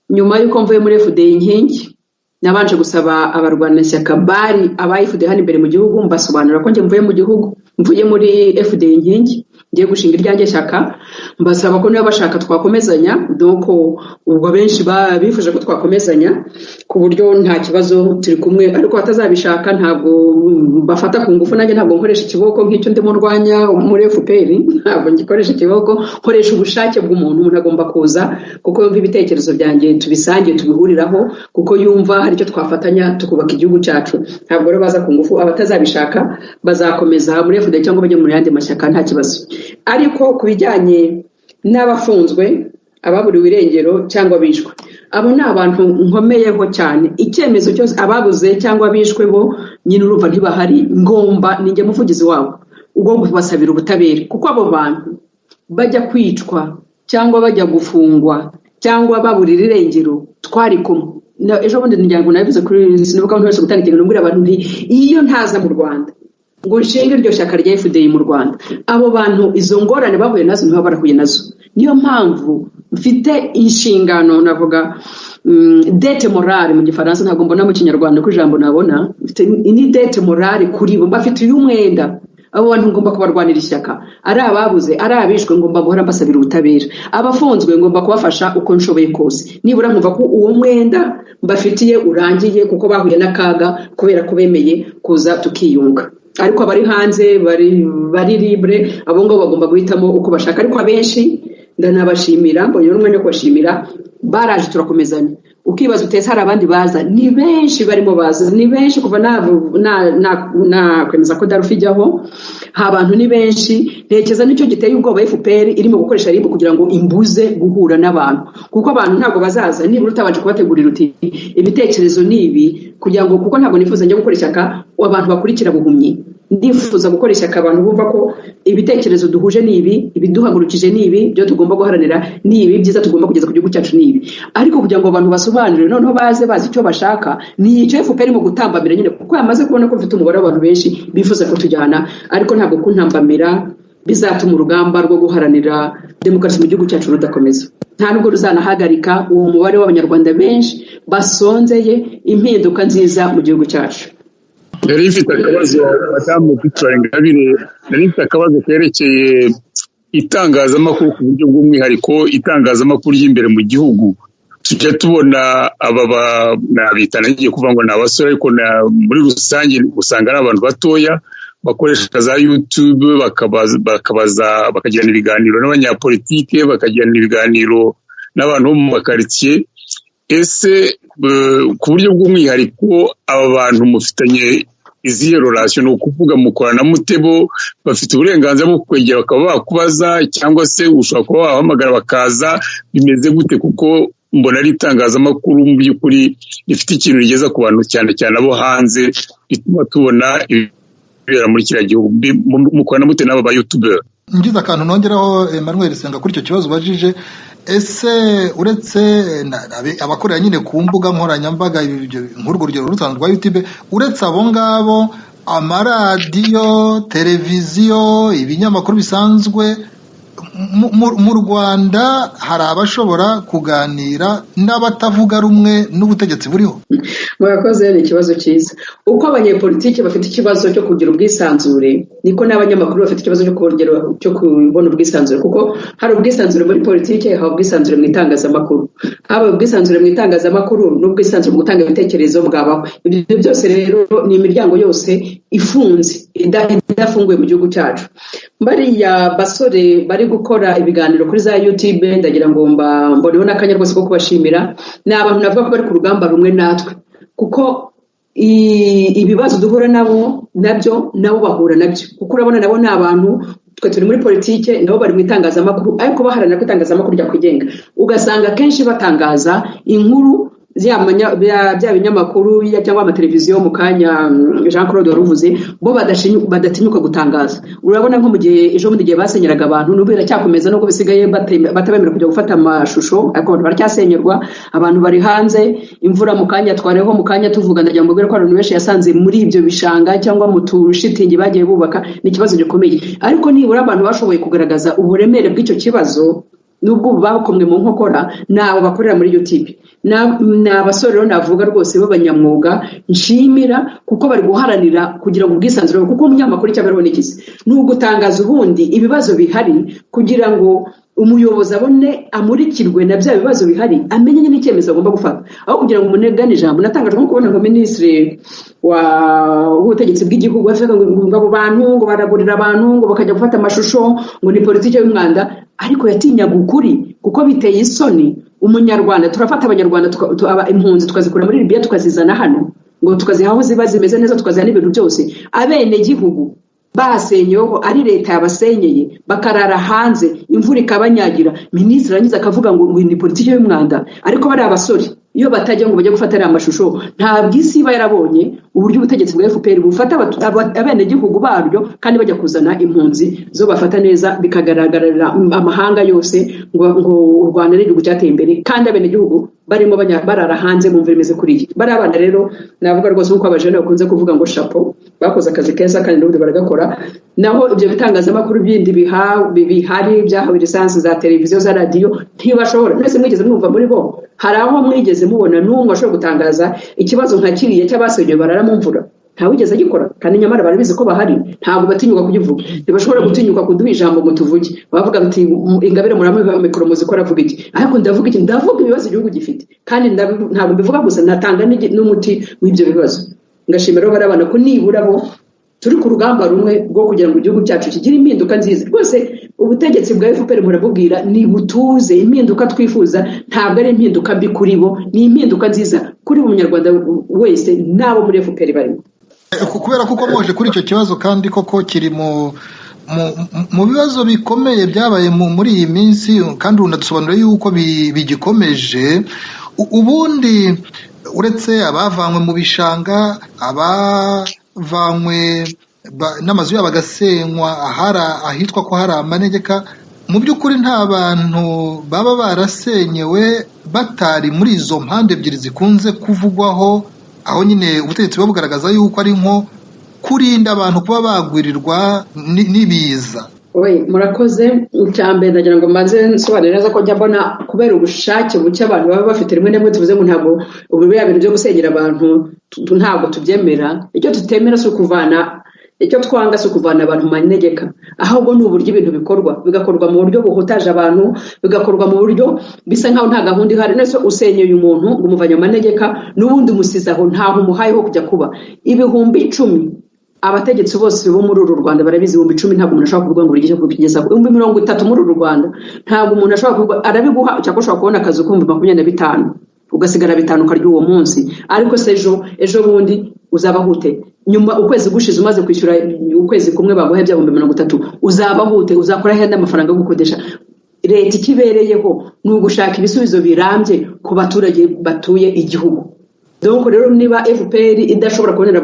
Nyuma y'uko mvuye muri FDI Inkingi, nabanje gusaba abarwanashyaka bari aba FDI hano imbere mu gihugu, mbasobanurira ko njye mvuye mu gihugu, mvuye muri FDI Inkingi, ngiye gushinga iryanjye shyaka, mbasaba ko niba bashaka twakomezanya. Donc ubwo benshi bifuje ko twakomezanya ku buryo nta kibazo, turi kumwe, ariko batazabishaka ntabwo bafata ku ngufu. Nanjye ntabwo nkoresha ikiboko nk'icyo ndimo ndwanya muri FPR, ntabwo ngikoresha ikiboko, nkoresha ubushake bw'umuntu. Umuntu agomba kuza kuko yumva ibitekerezo byanjye tubisangiye, tubihuriraho, kuko yumva hari icyo twafatanya tukubaka igihugu cyacu. Ntabwo rero baza ku ngufu. Abatazabishaka bazakomeza muri FDI cyangwa bajye mu yandi mashyaka, nta kibazo. Ariko ku bijyanye n'abafunzwe, ababuriwe irengero cyangwa bishwe, abo ni abantu nkomeyeho cyane. Icyemezo cyose, ababuze cyangwa bishwe bo nyine urumva ntibahari, ngomba ninjye muvugizi wabo ugomba kubasabira ubutabera, kuko abo bantu bajya kwicwa cyangwa bajya gufungwa cyangwa baburira irengero twari kumwe. Ejo bundi ngira ngo nabivuze kuri sinibuka abantu bose gutanga ikiganiro, mbwira abantu nti iyo ntaza mu Rwanda ngo nshinge iryo shyaka rya FDI mu Rwanda, abo bantu izo ngorane bahuye nazo ntibaba barahuye nazo. Niyo mpamvu mfite inshingano, navuga dette morale mu gifaransa, ntabwo mbona mu kinyarwanda ko ijambo nabona, mfite ni dette morale kuri bo, mbafitiye umwenda. Abo bantu ngomba kubarwanira ishyaka, ari ababuze, ari abishwe, ngomba guhora mbasabira ubutabera. Abafunzwe ngomba kubafasha uko nshoboye kose, nibura nkumva ko uwo mwenda mbafitiye urangiye, kuko bahuye n'akaga kubera ko bemeye kuza tukiyunga. Ariko abari hanze bari libre, abo ngabo bagomba guhitamo uko bashaka. Ariko abenshi ndanabashimira, mbonye n'umwanya wo kubashimira, baraje turakomezanya. Ukibaza utese hari abandi baza, ni benshi barimo baza, ni benshi kuva nakwemeza ko DALFA ijyaho, abantu ni benshi. Ntekereza nicyo giteye ubwoba FPR irimo gukoresha RIB kugira ngo imbuze guhura n'abantu, kuko abantu ntabwo bazaza nibura utabanje kubategurira uti ibitekerezo ni ibi, kugira ngo, kuko ntabwo nifuza njya gukora ishyaka abantu bakurikira buhumyi. Ndifuza gukora ishyaka abantu bumva ko ibitekerezo duhuje ni ibi, ibiduhagurukije ni ibi, ibyo tugomba guharanira ni ibi, byiza tugomba kugeza ku gihugu cyacu ni ibi. Ariko kugira ngo abantu basobanurire noneho baze bazi icyo bashaka, ni icyo FPR mu gutambamira nyine, kuko yamaze kubona ko mfite umubare w'abantu benshi bifuza ko tujyana, ariko ntabwo kuntambamira bizatuma urugamba rwo guharanira demokarasi mu gihugu cyacu rudakomeza. Nta nubwo ruzanahagarika uwo mubare w'abanyarwanda benshi basonzeye impinduka nziza mu gihugu cyacu. Nari mfite akabazo, madamu Victoire Ingabire, nari mfite akabazo kerekeye itangazamakuru ku buryo bw'umwihariko, itangazamakuru ry'imbere mu gihugu. Tujya tubona aba nabita, nagiye kuvuga ngo ni abasore, ariko muri rusange usanga ari abantu batoya bakoresha za YouTube, bakabaza, bakagirana ibiganiro n'abanyapolitike, bakagirana ibiganiro n'abantu bo mu makaritsiye. Ese ku buryo bw'umwihariko aba bantu mufitanye izihe relation? Ni ukuvuga mukorana mute? Bo bafite uburenganzira bwo kwegera bakaba bakubaza, cyangwa se ushobora kuba wabahamagara bakaza, bimeze gute? Kuko mbona ari itangazamakuru mu by'ukuri rifite ikintu rigeza ku bantu, cyane cyane abo hanze, bituma tubona ibibera muri kiriya gihugu. Mukorana mute n'aba ba YouTuber? Ngize akantu nongeraho, Emmanuel Senga, kuri icyo kibazo ubajije. Ese uretse abakorera nyine ku mbuga nkoranyambaga, nk'urwo rugero rusanzwe rwa YouTube, uretse abo ngabo, amaradiyo, televiziyo, ibinyamakuru bisanzwe mu Rwanda, hari abashobora kuganira n'abatavuga rumwe n'ubutegetsi buriho? Murakoze, ni ikibazo cyiza. Uko abanyepolitiki bafite ikibazo cyo kugira ubwisanzure, niko n'abanyamakuru bafite ikibazo cyo kubona ubwisanzure, kuko hari ubwisanzure muri politiki, haba ubwisanzure mu itangazamakuru, haba ubwisanzure mu itangazamakuru n'ubwisanzure mu gutanga ibitekerezo bwabaho. Ibyo byose rero ni imiryango yose ifunze, idafunguye mu gihugu cyacu. Bariya basore bari gukora ibiganiro kuri za YouTube, ndagira ngo mboneho n'akanya rwose ko kubashimira. Ni abantu navuga ko bari ku rugamba rumwe natwe, kuko ibibazo duhura nabo nabyo nabo bahura nabyo, kuko urabona nabo ni abantu, twe turi muri politike, nabo bari mu itangazamakuru, ariko baharanira ko itangazamakuru ryakwigenga. Ugasanga akenshi batangaza inkuru Bya binyamakuru cyangwa amateleviziyo mu kanya Jean Claude waruvuze, bo badatinyuka gutangaza. Urabona nko mu gihe ejo bundi igihe basenyeraga abantu, n'ubu biracyakomeza nubwo bisigaye batabemera kujya gufata amashusho, ariko abantu baracyasenyerwa, abantu bari hanze. Imvura mu kanya twareho mu kanya tuvuga, ndagira ngo mbabwire ko abantu benshi yasanze muri ibyo bishanga cyangwa mu tushitingi bagiye bubaka. Ni ikibazo gikomeye, ariko nibura abantu bashoboye kugaragaza uburemere bw'icyo kibazo nubwo ubu bakomwe mu nkokora, ni abo bakorera muri UTB. Ni abasore rero navuga rwose b'abanyamwuga nshimira, kuko bari guharanira kugira ngo ubwisanzure, kuko umunyamakuru icyo abereho ni iki? Ni ugutangaza ubundi ibibazo bihari kugira ngo umuyobozi abone, amurikirwe na bya bibazo bihari, amenye nyine icyemezo agomba gufata aho kugira ngo umunegane ijambo. Natangajwe nko kubona ngo minisitiri w'ubutegetsi bw'igihugu avuga ngo abo bantu ngo baragurira abantu ngo bakajya gufata amashusho, ngo ni politiki y'umwanda, ariko yatinyaga ukuri kuko biteye isoni. Umunyarwanda, turafata abanyarwanda, impunzi tukazikura muri Libya tukazizana hano, ngo tukaziha aho ziba zimeze neza, tukaziha n'ibintu byose. Abenegihugu basenyeweho ari leta yabasenyeye, bakarara hanze, imvura ikabanyagira, minisitiri arangiza akavuga ngo ni politiki y'umwanda. Ariko bariya basore iyo batajya ngo bajye gufata ariya mashusho, ntabwo isi iba yarabonye uburyo ubutegetsi bwa FPR bufata abenegihugu baryo, kandi bajya kuzana impunzi zo bafata neza, bikagaragarira amahanga yose ngo u Rwanda ni igihugu cyateye imbere, kandi abenegihugu barimo barara hanze mu mvura imeze kuriya. Bariya bana rero navuga rwose, nk'uko abajene bakunze kuvuga ngo chapeau, bakoze akazi keza kandi n'ubundi baragakora. Naho ibyo bitangazamakuru bindi bihari byahawe lisansi za televiziyo, za radiyo, ntibashobora. Mwese mwigeze mwumva muri bo, hari aho mwigeze mubona n'umwe ashobora gutangaza ikibazo nka kiriya cy'abasenyewe barara mu mvura? Ntawigeze agikora, kandi nyamara barabizi ko bahari. Ntabwo batinyuka kugivuga, ntibashobora gutinyuka kuduha ijambo ngo tuvuge. Bavuga bati Ingabire muramuha mikoro muzi ko aravuga iki? Ariko ndavuga iki? Ndavuga ibibazo igihugu gifite, kandi ntabwo mbivuga gusa, natanga n'umuti w'ibyo bibazo. Ngashimira rero bariya bana ko nibura bo turi ku rugamba rumwe rwo kugira ngo igihugu cyacu kigire impinduka nziza. Rwose ubutegetsi bwa FPR murabubwira ni butuze, impinduka twifuza ntabwo ari impinduka mbi kuri bo, ni impinduka nziza kuri buri munyarwanda wese n'abo muri FPR barimo. Kubera ko ukomoje kuri icyo kibazo, kandi koko kiri mu bibazo bikomeye byabaye muri iyi minsi, kandi unadusobanurira yuko bigikomeje. Ubundi uretse abavanywe mu bishanga, abavanywe n'amazu yabo agasenywa ahitwa ko hari amanegeka, mu by'ukuri nta bantu baba barasenyewe batari muri izo mpande ebyiri zikunze kuvugwaho, aho nyine ubutegetsi buba bugaragaza yuko ari nko kurinda abantu kuba bagwirirwa n'ibiza. Oye, murakoze. Icya mbere ndagira ngo mbanze nsobanure neza ko njya mbona kubera ubushake buke abantu baba bafite, rimwe na rimwe tuvuze ngo ntabwo ubu biriya bintu byo gusenyera abantu ntabwo tubyemera. Icyo tutemera si ukuvana, icyo twanga si ukuvana abantu mu manegeka, ahubwo ni uburyo ibintu bikorwa, bigakorwa mu buryo buhutaje abantu, bigakorwa mu buryo bisa nkaho nta gahunda ihari. Nese usenyeye umuntu ngo umuvanye mu manegeka, n'ubundi umusize aho, ntaho umuhaye ho kujya kuba. 10,000, abategetsi bose bo muri uru Rwanda barabizi, 10,000 ntabwo umuntu ashobora kuvuga ngo buri gihe kubigezaho. 30,000 muri uru Rwanda ntabwo umuntu ashobora kuvuga arabiguha, cyangwa ushobora kubona akazi k'ibihumbi 25 ugasigara 5 ukarya uwo munsi, ariko se ejo bundi uzabaho ute? Nyuma ukwezi gushize umaze kwishyura ukwezi kumwe baguhe bya 30,000, uzabaho ute? Uzakora he n'amafaranga yo gukodesha? Leta ikibereyeho ni ugushaka ibisubizo birambye ku baturage batuye igihugu. Donc rero niba FPR idashobora kubonera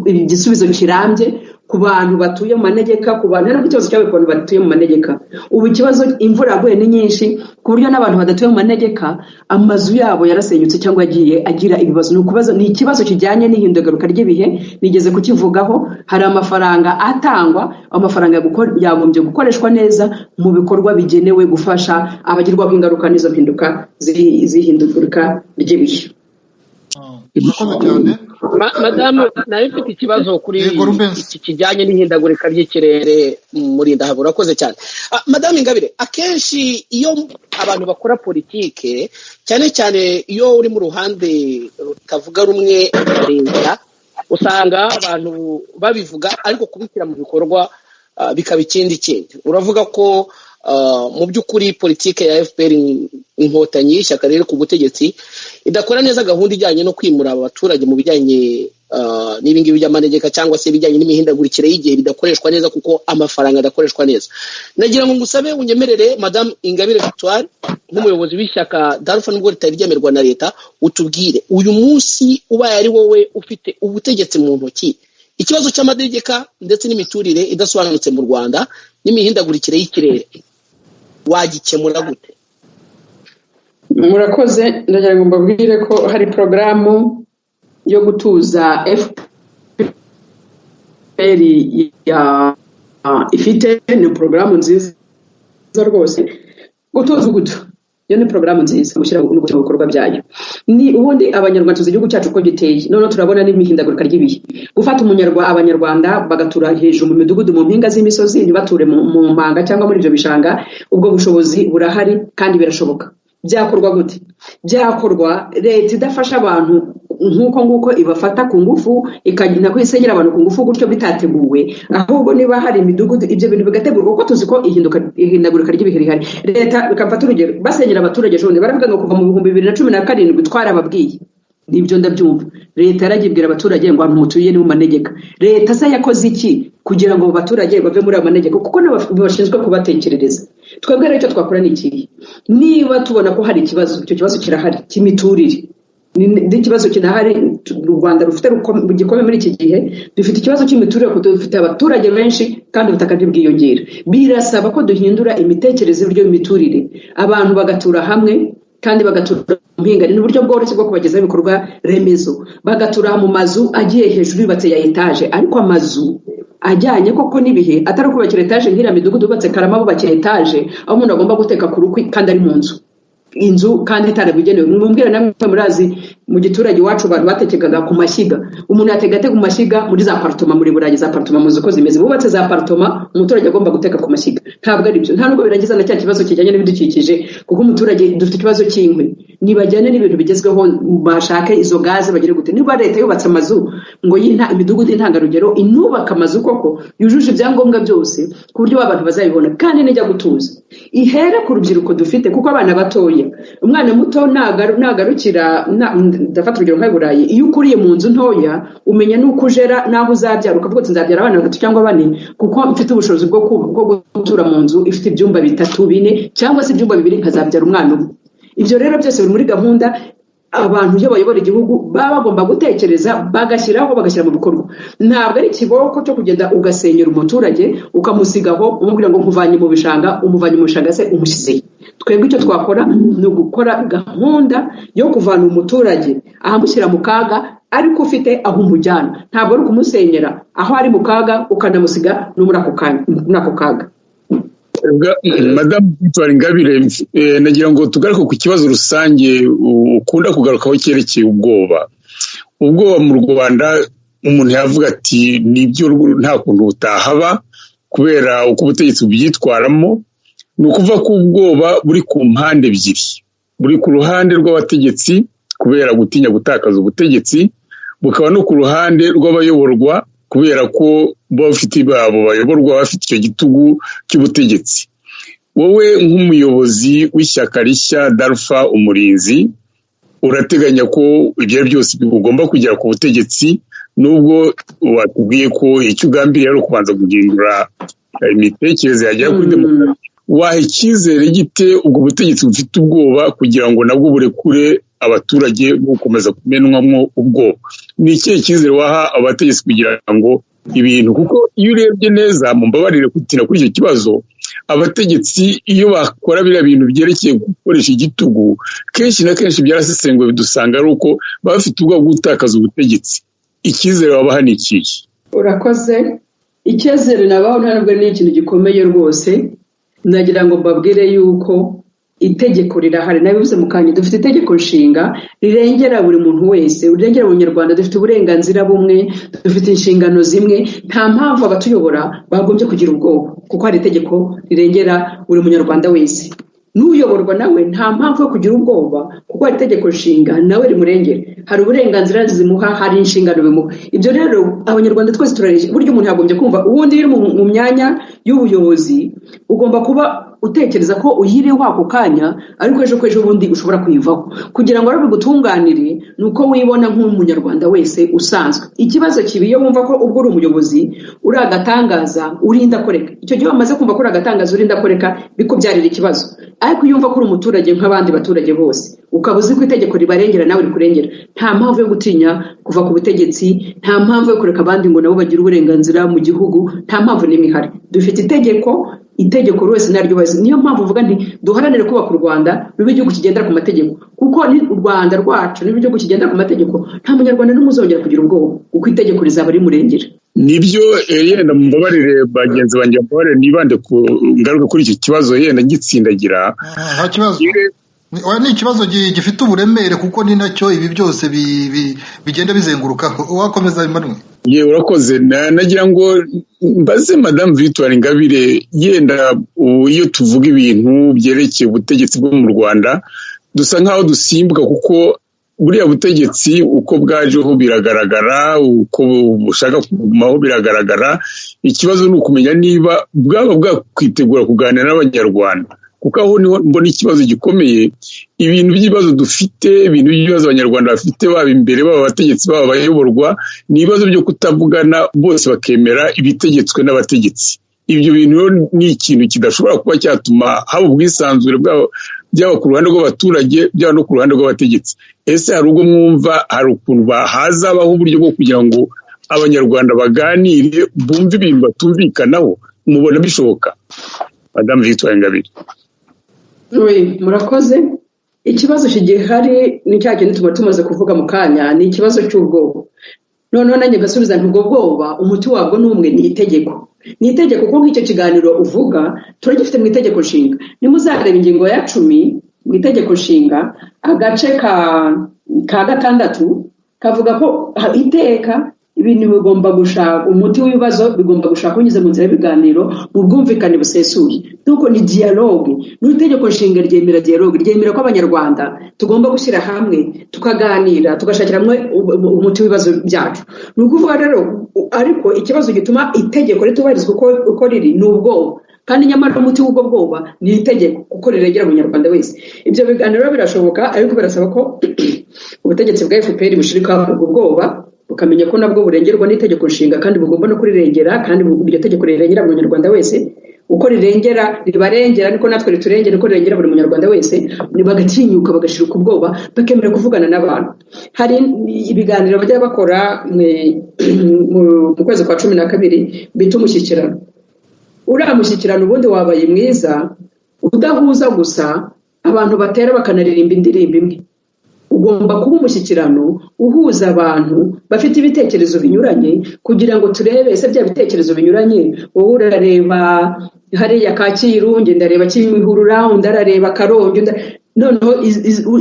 igisubizo kirambye ku bantu batuye mu manegeka, ku bantu, ntabwo ikibazo cyabaye ku bantu batuye mu manegeka. Ubu ikibazo, imvura yaguye ni nyinshi ku buryo n'abantu badatuye mu manegeka amazu yabo yarasenyutse cyangwa yagiye agira ibibazo. Ni ukubazo, ni ikibazo kijyanye n'ihindagaruka ry'ibihe, nigeze kukivugaho. Hari amafaranga atangwa, amafaranga yagombye gukoreshwa neza mu bikorwa bigenewe gufasha abagirwaho ingaruka n'izo mpinduka z'ihindagurika ry'ibihe. Murakoze cyane. Madamu, nawe mfite ikibazo kuri Yego, Rubens. iki kijyanye n'ihindagurika ry'ikirere muri Ndahabura. Urakoze cyane. Madamu Ingabire, akenshi iyo abantu bakora politike, cyane cyane iyo uri mu ruhande rutavuga rumwe na leta, usanga abantu babivuga ariko kubishyira mu bikorwa bikaba ikindi kindi. Uravuga ko Mu by'ukuri politike ya FPR Inkotanyi, ishyaka riri ku butegetsi, idakora neza gahunda ijyanye no kwimura abaturage mu bijyanye n'ibingibi by'amanegeka cyangwa se ibijyanye n'imihindagurikire y'igihe bidakoreshwa neza kuko amafaranga adakoreshwa neza. Nagira ngo ngusabe unyemerere, Madamu Ingabire Victoire, nk'umuyobozi w'ishyaka DALFA, nubwo ritari ryemerwa na leta, utubwire uyu munsi ubaye ari wowe ufite ubutegetsi mu ntoki, ikibazo cy'amanegeka ndetse n'imiturire idasobanutse mu Rwanda n'imihindagurikire y'ikirere wagikemura gute? Murakoze. Ndagira ngo mbabwire ko hari porogaramu yo gutuza FPR ya ifite, ni porogaramu nziza rwose. Gutuza ugudu iyo ni porogaramu nziza, gushyira no gushyira mu bikorwa byayo. Ni ubundi Abanyarwanda tuzi igihugu cyacu uko giteye, noneho turabona n'imihindagurika ry'ibihe. Gufata Abanyarwanda bagatura hejuru mu midugudu, mu mpinga z'imisozi, ntibature mu manga cyangwa muri ibyo bishanga, ubwo bushobozi burahari kandi birashoboka. Byakorwa gute? Byakorwa leta idafasha abantu nk'uko nguko ibafata ku ngufu, ikagenda ko isenyera abantu ku ngufu gutyo bitateguwe, ahubwo niba hari imidugudu, ibyo bintu bigategurwa, kuko tuzi ko ihindagurika ry'ibihe rihari. Leta, bikamfata urugero, basenyera abaturage ejo bundi baravuga ngo kuva mu 2017 twarababwiye. Nibyo, ndabyumva, leta yaragiye ibwira abaturage ngo ahantu mutuye ni mu manegeka. Leta se yakoze iki kugira ngo abo baturage bave muri ayo manegeka? Kuko nabo bashinzwe kubatekerereza. Twebwe rero icyo twakora ni ikihe? Niba tubona ko hari ikibazo, icyo kibazo kirahari cy'imiturire, n'ikibazo kinahari u Rwanda rufite gikomeye muri iki gihe. Dufite ikibazo cy'imiturire kuko dufite abaturage benshi kandi ubutaka ntibwiyongera. Birasaba ko duhindura imitekerereze y'uburyo bw'imiturire, abantu bagatura hamwe kandi bagatura mu mpinga. Ni uburyo bworoshye bwo kubagezaho ibikorwa remezo, bagatura mu mazu agiye hejuru yubatse ya etaje, ariko amazu ajyanye koko n'ibihe, atari ukubakira etaje nk'iriya midugudu yubatse Karama, bubakira etaje aho umuntu agomba guteka ku rukwi kandi ari mu nzu, inzu kandi itarabugenewe. Mumbwira namwe, murazi mu giturage iwacu abantu batekekaga ku mashyiga. Umuntu yatega ate ku mashyiga muri za apartoma? Muri Burayi za apartoma muzi uko zimeze, bubatse za apartoma, umuturage agomba guteka ku mashyiga. Ntabwo ari byo, nta nubwo birangiza na cya kibazo kijyanye n'ibidukikije, kuko umuturage dufite ikibazo cy'inkwi. Nibajyane n'ibintu bigezweho, bashake izo gaze, bagire gute. Niba leta yubatse amazu ngo yinta imidugudu y'intangarugero, inubaka amazu koko yujuje ibyangombwa byose ku buryo abantu bazabibona, kandi nijya gutuza ihere ku rubyiruko dufite, kuko abana batoya, umwana muto nagarukira, ndafata urugero nka Burayi, iyo ukuriye mu nzu ntoya umenya n'uko ujera n'aho uzabyara, ukavuga uti nzabyara abana batatu cyangwa bane kuko mfite ubushobozi bwo gutura mu nzu ifite ibyumba bitatu, bine cyangwa se ibyumba bibiri, nkazabyara umwana umwe. Ibyo rero byose biri muri gahunda. Abantu iyo bayobora igihugu baba bagomba gutekereza, bagashyiraho, bagashyira mu bikorwa. Ntabwo ari ikiboko cyo kugenda ugasenyera umuturage, ukamusigaho, umubwira ngo nkuvanye mu bishanga. Umuvanye mu bishanga se umushyizeyo? Twebwe icyo twakora ni ugukora gahunda yo kuvana umuturage ahamushyira mu kaga, ariko ufite aho umujyana. Ntabwo ari ukumusenyera aho ari mu kaga ukanamusiga no muri ako kaga. Madamu Victoire Ingabire, nagira ngo tugaruke ku kibazo rusange ukunda kugarukaho cyerekeye ubwoba. Ubwoba mu Rwanda, umuntu yavuga ati nibyo, nta kuntu butahaba kubera uko ubutegetsi bubyitwaramo. Ni ukuvuga ko ubwoba buri ku mpande ebyiri, buri ku ruhande rw'abategetsi kubera gutinya gutakaza ubutegetsi, bukaba no ku ruhande rw'abayoborwa kubera ko bafite babo bayoborwa bafite icyo gitugu cy'ubutegetsi. Wowe nk'umuyobozi w'ishyaka rishya DALFA Umurinzi, urateganya ko ibyo byose ugomba kugera ku butegetsi, nubwo watubwiye ko icyo ugambiriye ari ukubanza guhindura imitekerereze yagera kuri demokarasi, waha icyizere gite ubwo butegetsi bufite ubwoba kugira ngo nabwo burekure abaturage gukomeza kumenwamo ubwoba? Ni ikihe cyizere waha abategetsi kugira ngo ibintu, kuko iyo urebye neza, mumbabarire kutinda kuri icyo kibazo, abategetsi iyo bakora biriya bintu byerekeye gukoresha igitugu, kenshi na kenshi byarasesenguwe bidusanga ari uko baba bafite ubwoba bwo gutakaza ubutegetsi. Icyizere wabaha ni ikihe? Urakoze. Icyizere nabaho nta nubwo ni ikintu gikomeye rwose. Nagira ngo mbabwire yuko itegeko rirahari, nabivuze mu kanya, dufite itegeko nshinga rirengera buri muntu wese, rirengera Abanyarwanda. Dufite uburenganzira bumwe, dufite inshingano zimwe. Nta mpamvu abatuyobora bagombye kugira ubwoba, kuko hari itegeko rirengera buri munyarwanda wese. N'uyoborwa nawe nta mpamvu yo kugira ubwoba, kuko hari itegeko nshinga nawe rimurengera, hari uburenganzira zimuha, hari inshingano bimuha. Ibyo rero Abanyarwanda twese turareshya. Burya umuntu yagombye kumva, ubundi iyo uri mu myanya y'ubuyobozi ugomba kuba utekereza ko uyiriho ako kanya, ariko ejo ko ejo bundi ushobora kuyivaho. Kugira ngo rero bigutunganire ni uko wibona nk'umunyarwanda wese usanzwe. Ikibazo kiba iyo wumva ko ubwo uri umuyobozi uri agatangaza, uri indakoreka. Icyo gihe wamaze kumva ko uri agatangaza, uri indakoreka, bikubyarira ikibazo. Ariko iyo wumva ko uri umuturage nk'abandi baturage bose, ukaba uzi ko itegeko ribarengera nawe rikurengera, nta mpamvu yo gutinya kuva ku butegetsi, nta mpamvu yo kureka abandi ngo nabo bagire uburenganzira mu gihugu, nta mpamvu n'imwe ihari. Dufite itegeko, itegeko buri wese naryubahiriza. Niyo mpamvu uvuga nti duharanire kubaka u Rwanda rube igihugu kigendera ku mategeko, kuko ni u Rwanda rwacu niba igihugu kigendera ku mategeko, nta munyarwanda n'umwe uzongera kugira ubwoba, kuko itegeko rizaba rimurengera. Nibyo, yenda mumbabarire bagenzi banjye, mumbabarire nibande ku ngaruka kuri icyo kibazo, yenda ngitsindagira. Nta kibazo. Ni ikibazo gifite uburemere, kuko ni nacyo ibi byose bigenda bizengurukaho. Wakomeza, Emmanuel. Ye, urakoze. Nagira ngo mbaze Madamu Victoire Ingabire, yenda iyo tuvuga ibintu byerekeye ubutegetsi bwo mu Rwanda dusa nkaho dusimbuka, kuko buriya butegetsi uko bwajeho biragaragara, uko bushaka kugumaho biragaragara. Ikibazo ni ukumenya niba bwaba bwakwitegura kuganira n'Abanyarwanda, kuko aho niho mbona ikibazo gikomeye. Ibintu by'ibibazo dufite, ibintu by'ibibazo Abanyarwanda bafite, baba imbere, baba abategetsi, baba abayoborwa, ni ibibazo byo kutavugana, bose bakemera ibitegetswe n'abategetsi. Ibyo bintu rero ni ikintu kidashobora kuba cyatuma haba ubwisanzure byaba ku ruhande rw'abaturage, byaba no ku ruhande rw'abategetsi. Ese hari ubwo mwumva hari ukuntu hazabaho uburyo bwo kugira ngo Abanyarwanda baganire, bumve ibintu batumvikanaho? Mubona bishoboka, Madamu Victoire Ingabire? Oui, murakoze. Ikibazo kigihari ni cya kintu tuba tumaze kuvuga mu kanya, ni ikibazo cy'ubwoba. Noneho nanjye ngasubiza nti ubwo bwoba umuti wabwo ni umwe, ni itegeko. Ni itegeko, kuko nk'icyo kiganiro uvuga turagifite mu itegeko nshinga. Nimuzareba ingingo ya 10 mu itegeko nshinga, agace ka 6 kavuga ko iteka ibintu bigomba gushaka umuti w'ibibazo, bigomba gushaka binyuze mu nzira y'ibiganiro, mu bwumvikane busesuye. Nuko ni dialogue. N'itegeko nshinga ryemera dialogue, ryemera ko Abanyarwanda tugomba gushyira hamwe tukaganira, tugashakira hamwe umuti w'ibibazo byacu. Ni ukuvuga rero, ariko ikibazo gituma itegeko ritubahirizwa uko riri ni ubwoba. Kandi nyamara umuti w'ubwo bwoba ni itegeko, kuko rirengera umunyarwanda wese. Ibyo biganiro birashoboka, ariko birasaba ko ubutegetsi bwa FPR bushirika ubwo bwoba, bukamenya ko nabwo burengerwa n'itegeko nshinga, kandi bugomba no kurirengera, kandi iryo tegeko rirengera buri munyarwanda wese. Uko rirengera, ribarengera, niko natwe riturengera, niko rirengera buri munyarwanda wese. Bagatinyuka, bagashirika ubwoba, bakemera kuvugana n'abantu. Hari ibiganiro bajya bakora mu kwezi kwa 12 bita umushyikirano. Uriya mushyikirano ubundi wabaye mwiza udahuza gusa abantu batera bakanaririmba indirimbo imwe. Ugomba kuba umushyikirano uhuza abantu bafite ibitekerezo binyuranye, kugira ngo turebe ese bya bitekerezo binyuranye, wowe urareba hariya Kacyiru, njye ndareba Kimihurura, undi arareba Karongi, noneho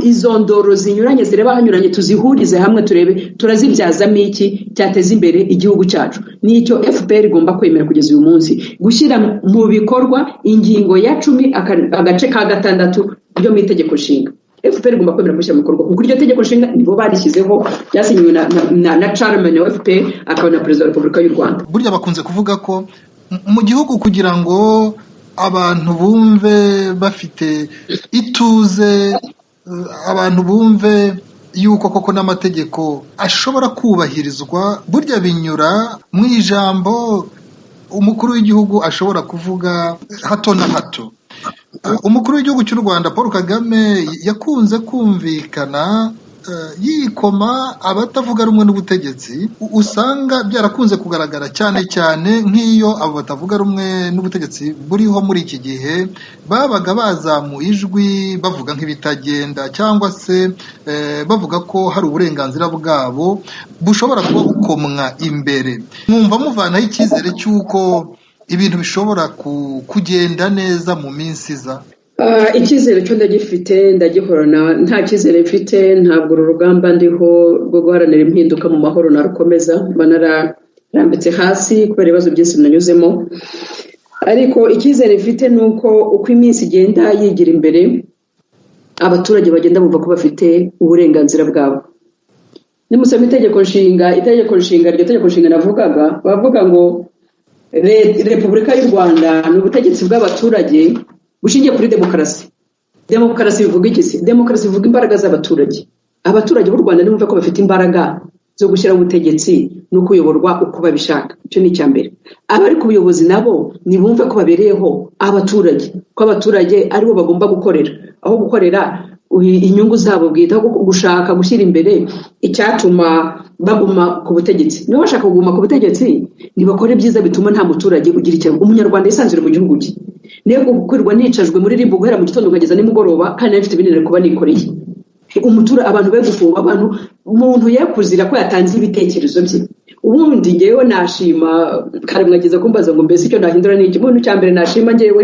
izo ndoro zinyuranye zireba hanyuranye tuzihurize hamwe, turebe turazibyazamo iki cyateza imbere igihugu cyacu. Nicyo FPR igomba kwemera kugeza uyu munsi, gushyira mu bikorwa ingingo ya 10 agace ka 6 ryo mu itegeko nshinga. FPR igomba kwemera gushyira mu bikorwa, kuko iryo tegeko nshinga nibo barishyizeho, ryasinywe na chairman wa FPR akaba na perezida wa Repubulika y'u Rwanda. Burya bakunze kuvuga ko mu gihugu kugira ngo abantu bumve bafite ituze, abantu bumve yuko koko n'amategeko ashobora kubahirizwa, burya binyura mu ijambo umukuru w'igihugu ashobora kuvuga hato na hato. Umukuru w'igihugu cy'u Rwanda Paul Kagame yakunze kumvikana yikoma abatavuga rumwe n'ubutegetsi. Usanga byarakunze kugaragara cyane cyane nk'iyo abo batavuga rumwe n'ubutegetsi buriho muri iki gihe babaga bazamuye ijwi bavuga nk'ibitagenda, cyangwa se bavuga ko hari uburenganzira bwabo bushobora kuba bukomwa imbere. Mwumva muvanaho icyizere cy'uko ibintu bishobora kugenda neza mu minsi iza? Icyizere cyo ndagifite, ndagihorana. Nta cyizere mfite ntabwo uru rugamba ndiho rwo guharanira impinduka mu mahoro narukomeza, mba nararambitse hasi kubera ibibazo byinshi nanyuzemo. Ariko icyizere mfite ni uko uko iminsi igenda yigira imbere, abaturage bagenda bumva ko bafite uburenganzira bwabo. Nimusoma itegeko nshinga, itegeko nshinga, iryo tegeko nshinga navugaga, bavuga ngo Repubulika y'u Rwanda ni ubutegetsi bw'abaturage Bushingiye kuri demokarasi. Demokarasi bivuga iki se? Demokarasi bivuga imbaraga z'abaturage. Abaturage b'u Rwanda nibumva ko bafite imbaraga zo gushyiraho ubutegetsi no kuyoborwa uko babishaka. Icyo ni icya mbere. Abari ku buyobozi nabo nibumve ko babereyeho abaturage, ko abaturage aribo bagomba gukorera, aho gukorera inyungu zabo bwite, aho gushaka gushyira imbere icyatuma baguma ku butegetsi. Niba bashaka kuguma ku butegetsi, nibakore ibyiza bituma nta muturage ugira icyo, umunyarwanda yisanzure mu gihugu cye. Niyo gukwirwa nicajwe muri RIB guhera mu gitondo nkageza nimugoroba, kandi nari mfite ibindi nari kuba nikoreye. Umutura abantu be gufungwa, abantu umuntu ye kuzira ko yatanze ibitekerezo bye. Ubundi ngewe nashima kare mwageze kumbaza ngo mbese icyo nahindura ni iki. Umuntu cya mbere nashima ngewe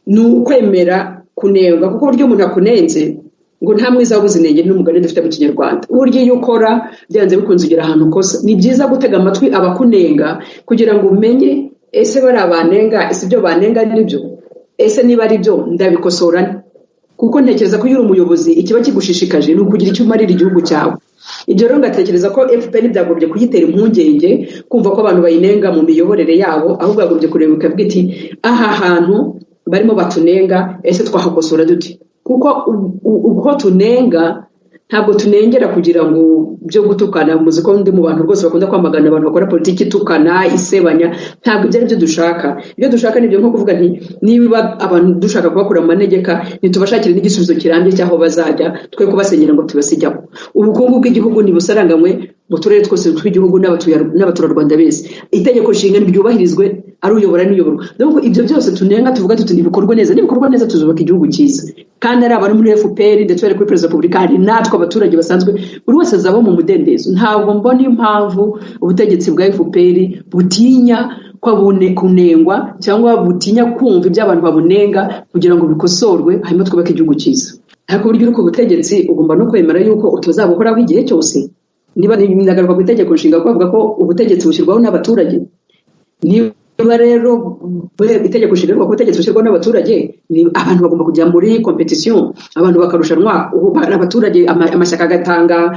ni ukwemera kunengwa, kuko uburyo umuntu akunenze ngo nta mwiza wabuze inenge n'umugani dufite mu Kinyarwanda. Uburyo iyo ukora byanze bikunze ugera ahantu ukosa. Ni byiza gutega amatwi abakunenga kugira ngo umenye ese bari abanenga, ese ibyo banenga nibyo, ese niba ari byo ndabikosora. Kuko ntekereza ko iyo uri umuyobozi ikiba kigushishikaje ni ukugira icyo umarira igihugu cyawe. Ibyo rero ngatekereza ko FPR byagombye kuyitera impungenge kumva ko abantu bayinenga mu miyoborere yabo, ahubwo yagombye kureba ikavuga iti aha hantu barimo batunenga ese twahakosora dute? Kuko uko tunenga ntabwo tunengera kugira ngo byo gutukana. Muzi ko ndi mu bantu rwose bakunda kwamagana abantu bakora politiki itukana, isebanya. Ntabwo ibyo ari byo dushaka. Ibyo dushaka ni ibyo nko kuvuga nti niba abantu dushaka kubakura mu manegeka, ntitubashakire n'igisubizo kirambye cy'aho bazajya, twe kubasenyera ngo tubasijyaho. Ubukungu bw'igihugu ntibusaranganywe mu turere twose tw'igihugu n'abaturarwanda bese. Itegeko nshinga ntiryubahirizwe, ari uyobora n'uyoborwa. Donc ibyo byose tunenga tuvuga tuti ntibikorwe neza, nibikorwa neza tuzubaka igihugu cyiza. Kandi ari abari muri FPR ndetse bari kuri Perezida wa Repubulika, hari natwe abaturage basanzwe, buri wese azaba mu mudendezo. Ntabwo mbona impamvu ubutegetsi bwa FPR butinya kunengwa cyangwa butinya kumva ibyo abantu babunenga kugira ngo bikosorwe, hanyuma twubake igihugu cyiza. Ariko uburyo uri ku butegetsi ugomba no kwemera yuko utazabuhoraho igihe cyose. Niba ndagaruka ku itegeko nshinga ko bavuga ko ubutegetsi bushyirwaho n'abaturage, niba rero itegeko nshinga rivuga ko ubutegetsi bushyirwaho n'abaturage, ni abantu bagomba kujya muri competition, abantu bakarushanwa, abaturage amashyaka agatanga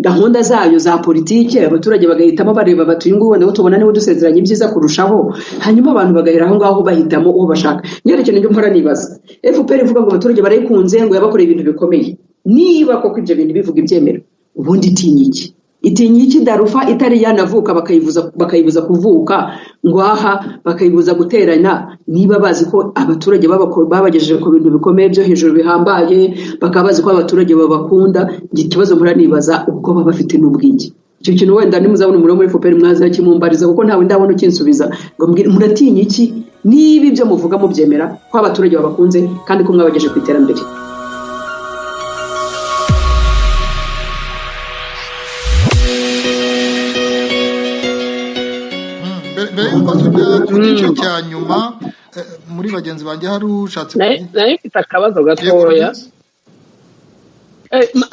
gahunda zayo za politike, abaturage bagahitamo bareba bati uyu nguyu wenda tubona niwe dusezeranye ibyiza kurushaho, hanyuma abantu bagahera aho ngaho bahitamo uwo bashaka. Niyo kintu njye mpora nibaza, FPR ivuga ngo abaturage barayikunze ngo yabakoreye ibintu bikomeye, niba koko ibyo bintu bivuga ibyemero, ubundi itinya iki? Itinya iki Darufa itari yanavuka bakayibuza kuvuka, ngo aha bakayibuza guterana, niba bazi ko abaturage babagejeje ku bintu bikomeye byo hejuru bihambaye, bakaba bazi ko abaturage babakunda. Ikibazo mpora nibaza ubwo baba bafite n'ubwiki. Icyo kintu wenda nimuzabona umuriro muri FPR mwazakimumbariza, kuko ntawe ndabona ukinsubiza ngo mbwire muratinya iki niba ibyo muvuga mubyemera ko abaturage babakunze kandi ko mwabagejeje ku iterambere. Mbere yuko tujya ku gice cya nyuma, muri bagenzi banjye hari ushatse nari mfite akabazo gatoya.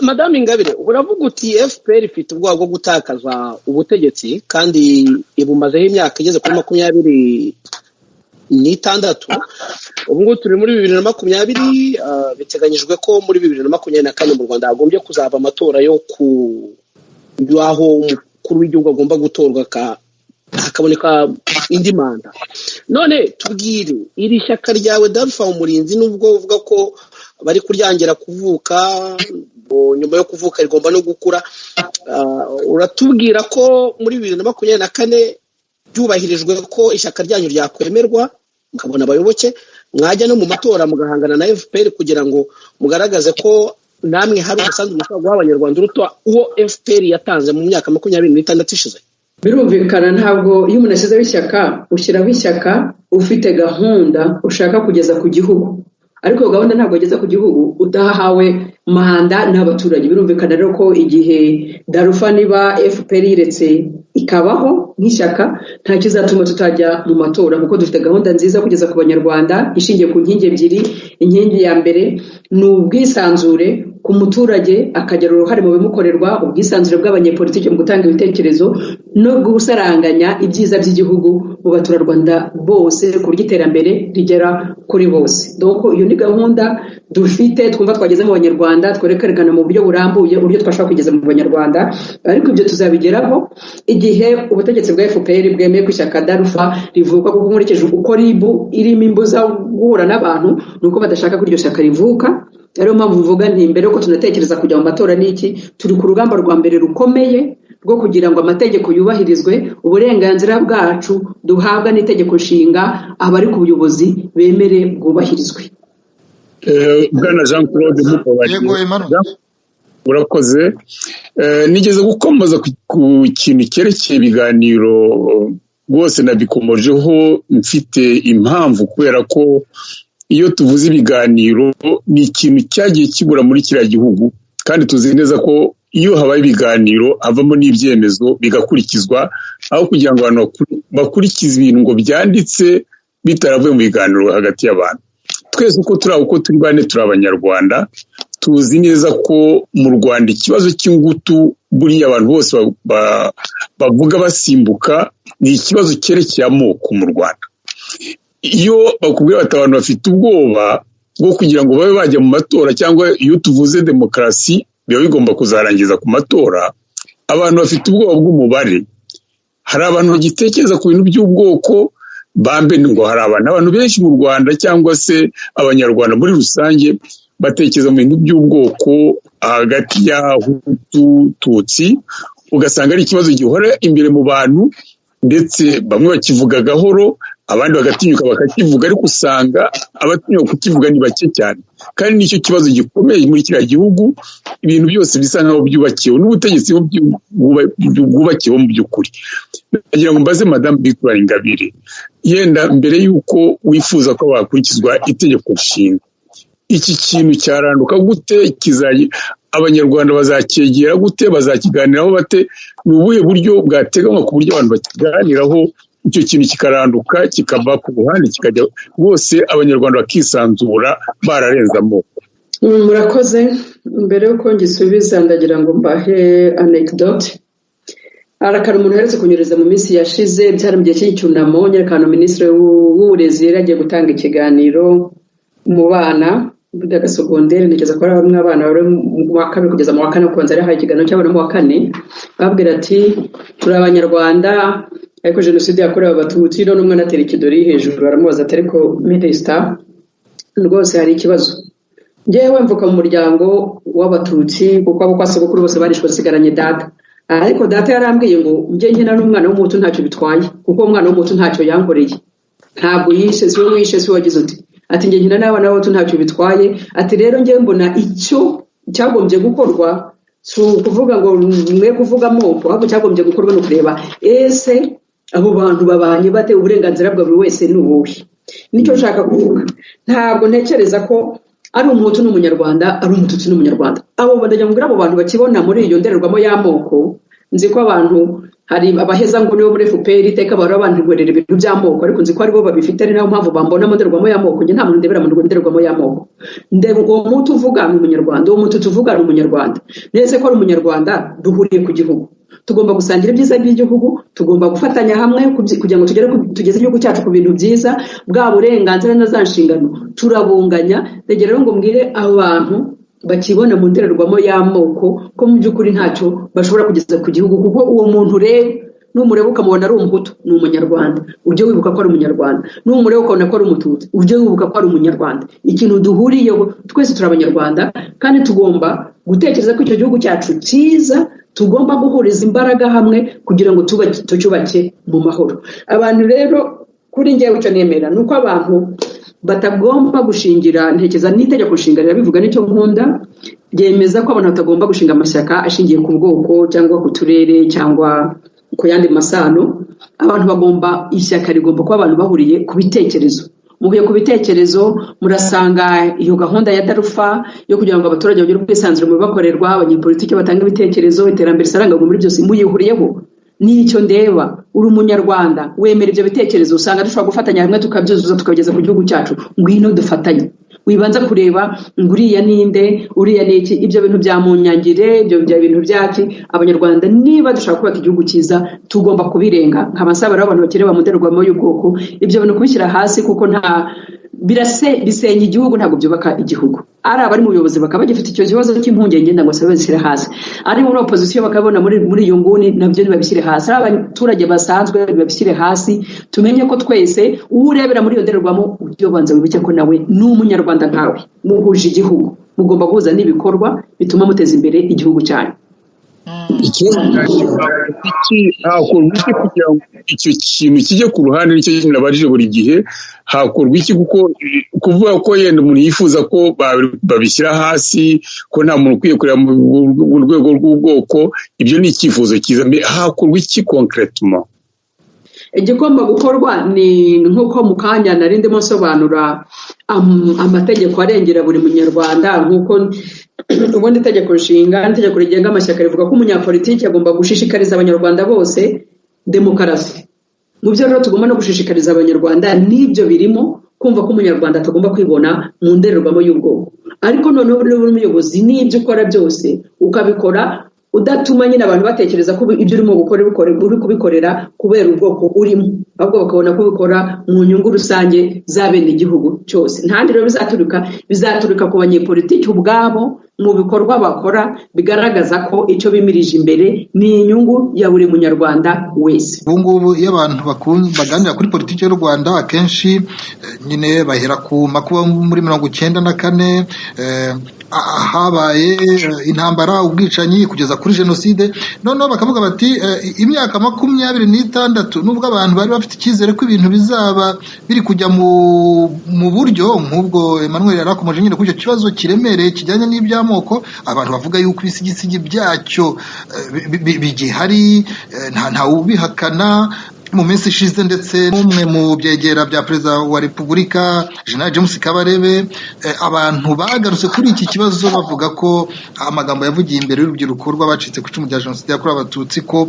Madame Ingabire, uravuga uti FPR ifite ubwoba bwo gutakaza ubutegetsi kandi ibumazeho imyaka igeze kuri 26. Ubu ngubu turi muri 2020, biteganyijwe ko muri 2024 mu Rwanda hagombye kuzaba amatora yo ku aho umukuru w'igihugu agomba gutorwa hakaboneka indi manda. None tubwire, iri shyaka ryawe Darufa Umurinzi, nubwo uvuga ko bari kuryangira kuvuka, nyuma yo kuvuka rigomba no gukura, uratubwira ko muri 2024 byubahirijwe ko ishyaka ryanyu ryakwemerwa mukabona abayoboke, mwajya no mu matora mugahangana na FPR kugira ngo mugaragaze ko namwe hari umusanzu mushobora guha abanyarwanda uruta uwo FPR yatanze mu myaka 26 ishize? Birumvikana, ntabwo iyo umuntu ashyizeho ishyaka, ushyiraho ishyaka ufite gahunda ushaka kugeza ku gihugu, ariko iyo gahunda ntabwo ageza ku gihugu udahawe manda n'abaturage. Birumvikana rero ko igihe Darufa niba FPR iretse ikabaho nk'ishyaka, nta kizatuma tutajya mu matora, kuko dufite gahunda nziza kugeza ku banyarwanda ishingiye ku nkingi ebyiri. Inkingi ya mbere ni ubwisanzure ku muturage akagira uruhare mu bimukorerwa, ubwisanzure bw'abanyepolitiki mu gutanga ibitekerezo no gusaranganya ibyiza by'igihugu mu baturarwanda bose ku buryo iterambere rigera kuri bose. Donc iyo ni gahunda dufite twumva twageze mu banyarwanda, twerekana mu buryo burambuye uburyo twashobora kugeza mu banyarwanda. Ariko ibyo tuzabigeraho igihe ubutegetsi bwa FPR bwemeye ko ishyaka Darufa rivuka, kuko nkurikije uko RIB irimo imbuza guhura n'abantu, ni uko badashaka ko iryo shyaka rivuka. Ariyo mpamvu mvuga nti mbere yuko tunatekereza kujya mu matora n'iki, turi ku rugamba rwa mbere rukomeye rwo kugira ngo amategeko yubahirizwe, uburenganzira bwacu duhabwa n'itegeko nshinga, abari ku buyobozi bemere bwubahirizwe. Bwana Jean Claude Mukabari, Yego, Emmanuel. Urakoze. Nigeze gukomoza ku kintu cyerekeye ibiganiro, rwose nabikomojeho mfite impamvu, kubera ko iyo tuvuze ibiganiro ni ikintu cyagiye kibura muri kiriya gihugu, kandi tuzi neza ko iyo habaye ibiganiro havamo n'ibyemezo bigakurikizwa, aho kugira ngo abantu bakurikize ibintu ngo byanditse bitaravuye mu biganiro hagati y'abantu. Twese uko turi aho, uko turi bane, turi abanyarwanda, tuzi neza ko mu Rwanda ikibazo cy'ingutu buriya abantu bose bavuga basimbuka ni ikibazo cyerekeye amoko mu Rwanda. Iyo bakubwira bati abantu bafite ubwoba bwo kugira ngo babe bajya mu matora, cyangwa iyo tuvuze demokarasi biba bigomba kuzarangiza ku matora, abantu bafite ubwoba bw'umubare. Hari abantu bagitekereza ku bintu by'ubwoko bambe, ngo hari abantu benshi mu Rwanda cyangwa se abanyarwanda muri rusange batekereza mu bintu by'ubwoko hagati ya Hutu Tutsi, ugasanga ari ikibazo gihora imbere mu bantu, ndetse bamwe bakivuga gahoro, abandi bagatinyuka bakakivuga, ariko usanga abatinyuka kukivuga ni bake cyane. Kandi nicyo kibazo gikomeye muri kiriya gihugu, ibintu byose bisa nkaho byubakiwe n'ubutegetsi bwubakiweho mu by'ukuri. Ndagira ngo mbaze Madamu Victoire Ingabire, yenda mbere y'uko wifuza ko bakurikizwa itegeko nshinga, iki kintu cyaranduka gute? Abanyarwanda bazacyegera gute? Bazakiganiraho bate? Ni ubuhe buryo bwateganywa ku buryo abantu bakiganiraho, icyo kintu kikaranduka kikava ku ruhande, kikajya bose abanyarwanda bakisanzura bararenze amoko? Murakoze. Mbere y'uko ngisubiza ndagira ngo mbahe anecdote. Arakara umuntu uherutse kunyereza mu minsi yashize, byari mu gihe cy'icyunamo, nyerekana minisitiri w'uburezi yari agiye gutanga ikiganiro mu bana b'agasogonderi, ntekereza ko ari bamwe abana bari mu wa kabiri kugeza mu wa kane, kubanza yari ahaye ikiganiro cy'abana mu wa kane, babwira ati turi abanyarwanda ariko jenoside yakorewe abatutsi. None umwana atera ikidori hejuru aramubaza ati ariko minisita rwose hari ikibazo, njyewe mvuka mu muryango w'abatutsi kuko abo kwa sogokuru bose barishwe nsigaranye data, ariko data yarambwiye ngo njye nkina n'umwana w'umuhutu ntacyo bitwaye, kuko umwana w'umuhutu ntacyo yankoreye, ntabwo yishe, si we wishe, si we wagize uti, ati njye nkina n'abana b'abahutu ntacyo bitwaye. Ati rero njye mbona icyo cyagombye gukorwa si ukuvuga ngo mwe kuvuga amoko, ahubwo cyagombye gukorwa ni ukureba ese abo bantu babanye bate, uburenganzira bwa buri wese ni ubuhe. Nicyo nshaka kuvuga, ntabwo ntekereza ko ari umuhutu n'umunyarwanda, ari umututsi n'umunyarwanda. Abo ndagira ngo abo bantu bakibona muri iyo ndorerwamo y'amoko, nzi ko abantu hari abaheza ngo nibo muri FPR iteka bahora bandorera ibintu by'amoko, ariko nzi ko aribo babifite, ari nayo mpamvu bambona mu ndorerwamo y'amoko. Njye nta muntu ndebera mu ndorerwamo y'amoko, ndeba uwo muhutu uvuga ni umunyarwanda, uwo mututsi uvuga ni umunyarwanda. Nese ko ari umunyarwanda, duhuriye ku gihugu, tugomba gusangira ibyiza by'igihugu, tugomba gufatanya hamwe kugira ngo tugeze igihugu cyacu ku bintu byiza, bwa burenganzira na za nshingano turabunganya. Ndagira rero ngo mbwire abantu bakibona mu ndorerwamo y'amoko ko mu by'ukuri ntacyo bashobora kugeza ku gihugu, kuko uwo muntu rero numureba ukamubona ari umuhutu ni umunyarwanda, ujye wibuka ko ari umunyarwanda, numureba ukabona ko ari umututsi ujye wibuka ko ari umunyarwanda. Ikintu duhuriyeho twese turi abanyarwanda, kandi tugomba gutekereza ko icyo gihugu cyacu cyiza tugomba guhuriza imbaraga hamwe kugira ngo tucyubake mu mahoro. Abantu rero kuri njyewe icyo nemera ni uko abantu batagomba gushingira, ntekereza n'itegeko nshinga rirabivuga, nicyo nkunda, ryemeza ko abantu batagomba gushinga amashyaka ashingiye ku bwoko cyangwa ku turere cyangwa ku yandi masano. Abantu bagomba, ishyaka rigomba kuba abantu bahuriye ku bitekerezo. Muhuye ku bitekerezo, murasanga iyo gahunda ya Darufa yo kugira ngo abaturage bagire ubwisanzure mu bibakorerwa, abanyepolitiki batanga ibitekerezo, iterambere risaranganywe muri byose, muyihuriyeho. Nicyo ndeba, uri umunyarwanda wemera ibyo bitekerezo, usanga dushobora gufatanya hamwe tukabyuzuza tukabigeza ku gihugu cyacu. Ngwino dufatanye, wibanza kureba ngo uriya ninde, uriya ni iki, ibyo bintu bya munyangire, ibyo bya bintu byaki. Abanyarwanda niba dushaka kubaka igihugu cyiza tugomba kubirenga. Nkaba nsaba rero abantu bakireba mu ndorerwamo y'ubwoko ibyo bintu kubishyira hasi, kuko nta Bisenya igihugu, ntabwo byubaka igihugu. Ari abari mu buyobozi bakaba bagifite icyo kibazo cy'impungenge, ngo sabe babishyire hasi. Ari muri opozisiyo bakabona muri iyo nguni, nabyo ntibabishyire hasi. Ari abaturage basanzwe babishyire hasi. Tumenye ko twese, urebera muri iyo ndorerwamo, ujye ubanza wibuke ko nawe ni umunyarwanda nkawe, muhuje igihugu, mugomba guhuza n'ibikorwa bituma muteza imbere igihugu cyanyu. Ikibazo hakorwa iki kugira ngo icyo kintu kijye ku ruhande? Nicyo nabajije buri gihe, hakorwa iki? Kuko kuvuga ko yenda umuntu yifuza ko babishyira hasi, ko nta muntu ukwiye kureba mu rwego rw'ubwoko, ibyo ni icyifuzo cyiza. Hakorwa iki concrètement? Igigomba gukorwa ni nk'uko mu kanya nari ndimo nsobanura amategeko arengera buri munyarwanda, nk'uko ubundi itegeko nshinga n'itegeko rigenga amashyaka rivuga ko umunyapolitiki agomba gushishikariza abanyarwanda bose demokarasi. Mu byo rero tugomba no gushishikariza abanyarwanda n'ibyo birimo kumva ko umunyarwanda atagomba kwibona mu ndorerwamo y'ubwoko. Ariko noneho uri umuyobozi, n'ibyo ukora byose ukabikora udatuma nyine abantu batekereza ko ibyo urimo gukora uri kubikorera kubera ubwoko urimo, ahubwo bakabona ko ubikora mu nyungu rusange z'abenegihugu cyose. Ntahandi rero bizaturuka ku banyepolitiki ubwabo, mu bikorwa bakora bigaragaza ko icyo bimirije imbere ni inyungu ya buri munyarwanda wese. Ubu ngubu iyo abantu baganira kuri politiki y'u Rwanda, akenshi nyine bahera ku makuba muri 94, habaye intambara, ubwicanyi, kugeza kuri jenoside. Noneho bakavuga bati imyaka 26, nubwo abantu bari bafite icyizere ko ibintu bizaba biri kujya mu buryo, nk'ubwo Emmanuel yarakomeje nyine kuri icyo kibazo kiremereye kijyanye n'iby'amoko, abantu bavuga yuko ibisigisigi byacyo bigihari, nta ubihakana. Mu minsi ishize ndetse n'umwe mu byegera bya perezida wa Repubulika, General James Kabarebe, abantu bagarutse kuri iki kibazo bavuga ko amagambo yavugiye imbere y'urubyiruko rw'abacitse ku icumu rya jenoside yakorewe abatutsi, ko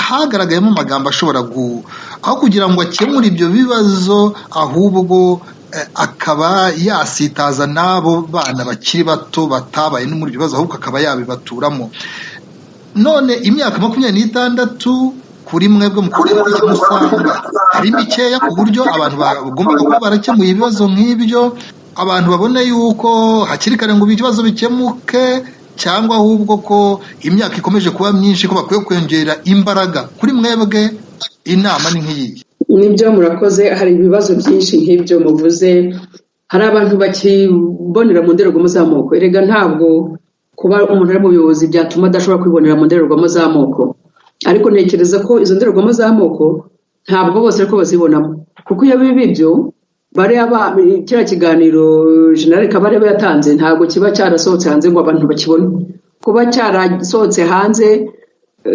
hagaragayemo amagambo ashobora aho kugira ngo akemure ibyo bibazo, ahubwo akaba yasitaza n'abo bana bakiri bato batabaye no muri ibyo bibazo, ahubwo akaba yabibaturamo. None imyaka 26 kuri mwebwe musanga ari mikeya ku buryo abantu bagomba kuba barakemuye ibibazo nk'ibyo, abantu babone yuko hakiri kare ngo ibibazo bikemuke, cyangwa ahubwo ko imyaka ikomeje kuba myinshi, ko bakwiye kongera imbaraga? Kuri mwebwe inama ni nk'iyi? Nibyo, murakoze. Hari ibibazo byinshi nk'ibyo muvuze. Hari abantu bakibonera mu ndorerwamo z'amoko. Erega ntabwo kuba umuntu ari mu buyobozi byatuma adashobora kwibonera mu ndorerwamo z'amoko. Ariko ntekereza ko izo ndorerwamo z'amoko ntabwo bose ariko bazibonamo, kuko iyo biba ibyo kiriya kiganiro General Kabarebe yatanze ntabwo kiba cyarasohotse hanze ngo abantu bakibone. Kuba cyarasohotse hanze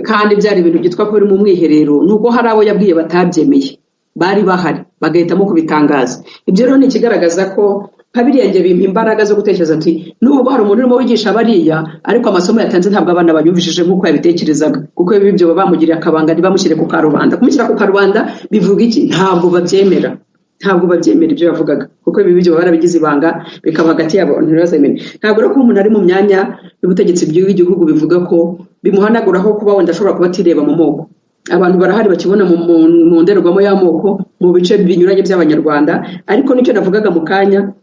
kandi byari ibintu byitwa ko biri mu mwiherero, ni uko hari abo yabwiye batabyemeye, bari bahari bagahitamo kubitangaza. Ibyo rero ni ikigaragaza ko nka biriya nge bimpa imbaraga zo gutekereza ati nubwo hari umuntu urimo wigisha bariya, ariko amasomo yatanze ntabwo abana bayumvishije nk'uko yabitekerezaga, kuko ibyo baba bamugiriye akabanga ntibamushyire ku karubanda. Kumushyira ku karubanda bivuga iki? Ntabwo babyemera, ntabwo babyemera ibyo yavugaga, kuko ibi byo barabigize ibanga bikaba hagati yabo ntibazamenye. Ntabwo rero ko umuntu ari mu myanya y'ubutegetsi bw'igihugu bivuga ko bimuhanaguraho kuba wenda ashobora kuba atireba mu moko. Abantu barahari bakibona mu ndorerwamo y'amoko mu bice binyuranye by'abanyarwanda. Ariko nicyo navugaga mu kanya,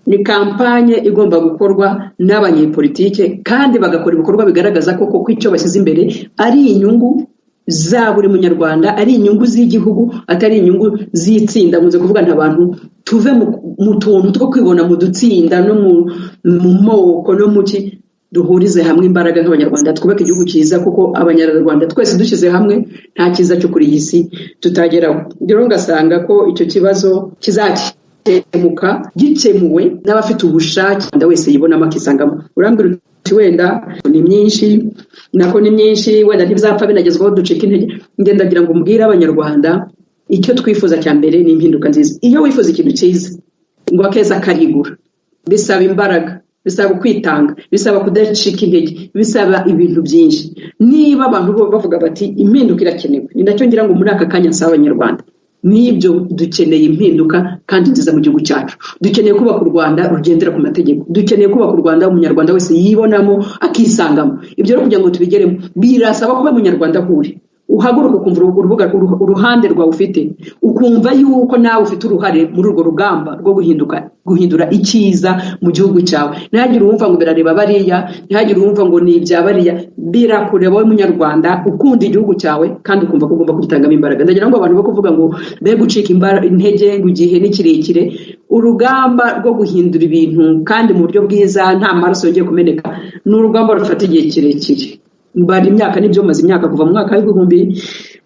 ni kampanye igomba gukorwa n'abanyepolitike, kandi bagakora ibikorwa bigaragaza ko koko icyo bashyize imbere ari inyungu za buri munyarwanda, ari inyungu z'igihugu, atari inyungu z'itsinda. Nkunze kuvuga nta bantu tuve mu tuntu two kwibona mu dutsinda no mu moko no mu ki, duhurize hamwe imbaraga nk'abanyarwanda, twubake igihugu cyiza, kuko abanyarwanda twese dushyize hamwe nta cyiza cyo kuri iyi si tutageraho. Rero ngasanga ko icyo kibazo kizakemuka gikemuwe n'abafite ubushake, wese yibonamo akisangamo. Urambwira uti wenda ni myinshi, nako ni myinshi, wenda ntibizapfa binagezweho ducika intege. Ngendagira ngo mbwire abanyarwanda icyo twifuza cya mbere ni impinduka nziza. Iyo wifuza ikintu cyiza ngo akeza karigura, bisaba imbaraga, bisaba kwitanga, bisaba kudacika intege, bisaba ibintu byinshi. Niba abantu bavuga bati impinduka irakenewe, ni nacyo ngira ngo muri aka kanya nsaba abanyarwanda, nibyo dukeneye impinduka kandi nziza mu gihugu cyacu. Dukeneye kubaka u Rwanda rugendera ku mategeko, dukeneye kubaka u Rwanda umunyarwanda wese yibonamo akisangamo. Ibyo rero kugira ngo tubigeremo birasaba kuba umunyarwanda ahuri, Uhaguruka ukumva urubuga uruhande rwawe ufite, ukumva yuko nawe ufite uruhare muri urwo rugamba rwo guhindura icyiza mu gihugu cyawe. Ntihagire uwumva ngo birareba bariya, ntihagire uwumva ngo ni ibya bariya, birakureba wowe munyarwanda ukunda igihugu cyawe kandi ukumva ko ugomba kugitangamo imbaraga. Ndagira ngo abantu bo kuvuga ngo be gucika intege ngo igihe ni kirekire, urugamba rwo guhindura ibintu kandi mu buryo bwiza nta maraso yongeye kumeneka ni urugamba rufata igihe kirekire. Mbara imyaka nibyo, maze imyaka kuva mu mwaka w'ibihumbi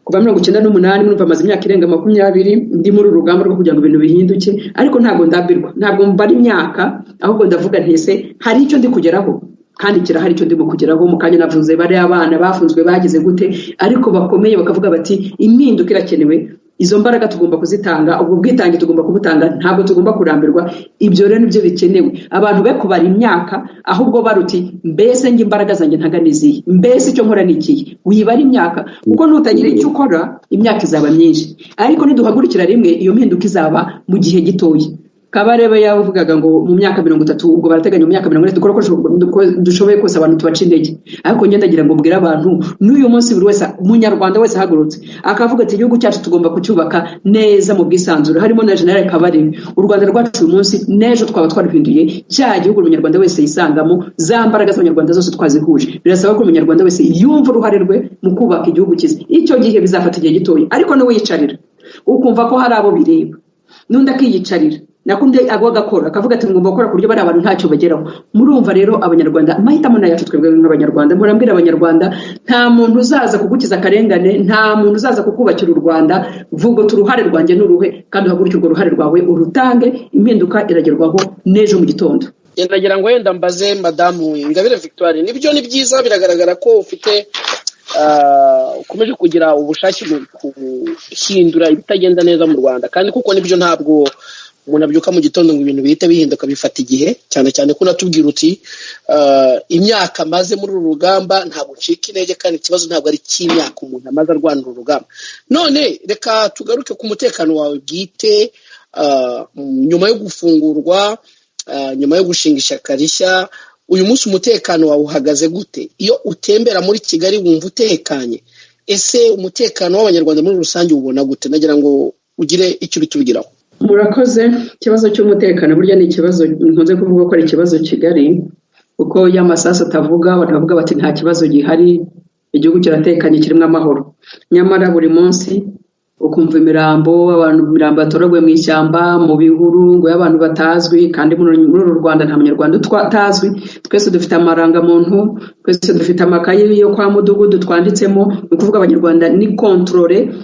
kuva 98, murumva maze imyaka irenga 20 ndi muri uru rugamba rwo kugira ngo ibintu bihinduke, ariko ntabwo ndambirwa, ntabwo mbara imyaka, ahubwo ndavuga nti ese hari icyo ndi kugeraho, kandi kirahari icyo ndimo kugeraho. Mu kanya navuze bariya abana bafunzwe bagize gute, ariko bakomeye bakavuga bati impinduka irakenewe, izo mbaraga tugomba kuzitanga, ubwo bwitange tugomba kubutanga, ntabwo tugomba kurambirwa. Ibyo rero nibyo bikenewe, abantu be kubara imyaka, ahubwo baruti mbese njye imbaraga zanjye ntaga nizihe, mbese icyo nkora ni ikihe. Wibara imyaka, kuko nutagira icyo ukora imyaka izaba myinshi, ariko niduhagurukira rimwe iyo mpinduka izaba mu gihe gitoya. Kabarebe yavugaga ngo mu myaka 30, ubwo barateganya mu myaka 40 dukora uko dushoboye kose abantu tubaca intege, ariko njye ndagira ngo mbwire abantu n'uyu munsi buri wese munyarwanda wese ahagurutse akavuga ati igihugu cyacu tugomba kucyubaka neza mu bwisanzure, harimo na General Kabarebe. U Rwanda rwacu uyu munsi n'ejo twaba twaruhinduye cya gihugu umunyarwanda wese yisangamo, za mbaraga z'abanyarwanda zose twazihuje. Birasaba ko umunyarwanda wese yumva uruhare rwe mu kubaka igihugu cyiza. Icyo gihe bizafata igihe gitoya, ariko nawe yicarira ukumva ko hari abo bireba, n'undi akiyicarira nakundi agwa agakora akavuga ati ngomba gukora ku buryo bari abantu ntacyo bageraho. Murumva rero abanyarwanda amahitamo ni ayacu twebwe nk'abanyarwanda. Mpora mbwira abanyarwanda, nta muntu uzaza kugukiza akarengane, nta muntu uzaza kukubakira u Rwanda. Vuga uti uruhare rwanjye ni uruhe, kandi uhaguruke urwo ruhare rwawe urutange, impinduka iragerwaho n'ejo mu gitondo. Ndagira ngo wenda mbaze madamu Ingabire Victoire, nibyo ni byiza, biragaragara ko ufite ukomeje kugira ubushake mu guhindura ibitagenda neza mu Rwanda, kandi kuko nibyo ntabwo umuntu abyuka mu gitondo ngo ibintu bihite bihinduka, bifata igihe, cyane cyane ko unatubwira uti imyaka amaze muri uru rugamba ntabwo ncika intege, kandi ikibazo ntabwo ari cy'imyaka umuntu amaze arwana uru rugamba. None reka tugaruke ku mutekano wawe bwite, nyuma yo gufungurwa, nyuma yo gushinga ishyaka rishya, uyu munsi umutekano wawe uhagaze gute? Iyo utembera muri Kigali wumva utekanye? Ese umutekano w'abanyarwanda muri rusange ubona gute? Nagira ngo ugire icyo ubitubwiraho. Murakoze. Ikibazo cy'umutekano burya ni ikibazo nkunze kuvuga ko ari ikibazo kigari, kuko iyo amasasu atavuga abantu bavuga bati nta kibazo gihari, igihugu kiratekanye kirimo amahoro. Nyamara buri munsi ukumva imirambo, abantu imirambo yatoraguwe mu ishyamba, mu bihuru, ngo y'abantu batazwi, kandi muri uru Rwanda nta munyarwanda utazwi. Twese dufite amarangamuntu, twese dufite amakayi yo kwa mudugudu twanditsemo, ni ukuvuga abanyarwanda ni contrôle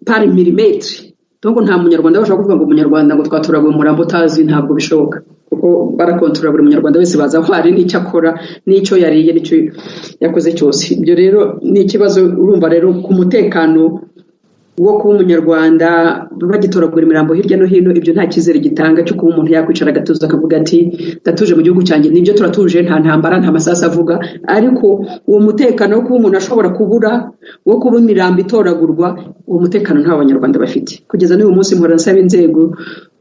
par millimètre. Donc nta munyarwanda bashobora kuvuga ngo umunyarwanda ngo twatoraguye umurambo utazwi, ntabwo bishoboka, kuko barakontorora buri munyarwanda wese, baza aho ari n'icyo akora n'icyo yariye n'icyo yakoze cyose. Ibyo rero ni ikibazo. Urumva rero ku mutekano wo kuba umunyarwanda bagitoragura imirambo hirya no hino, ibyo nta cyizere gitanga cyo kuba umuntu yakwicara agatuza akavuga ati ndatuje mu gihugu cyanjye, nibyo turatuje, nta ntambara, nta masasu avuga, ariko uwo mutekano wo kuba umuntu ashobora kubura, wo kuba imirambo itoragurwa, uwo mutekano nta banyarwanda bafite. Kugeza n'uyu munsi mpora nsaba inzego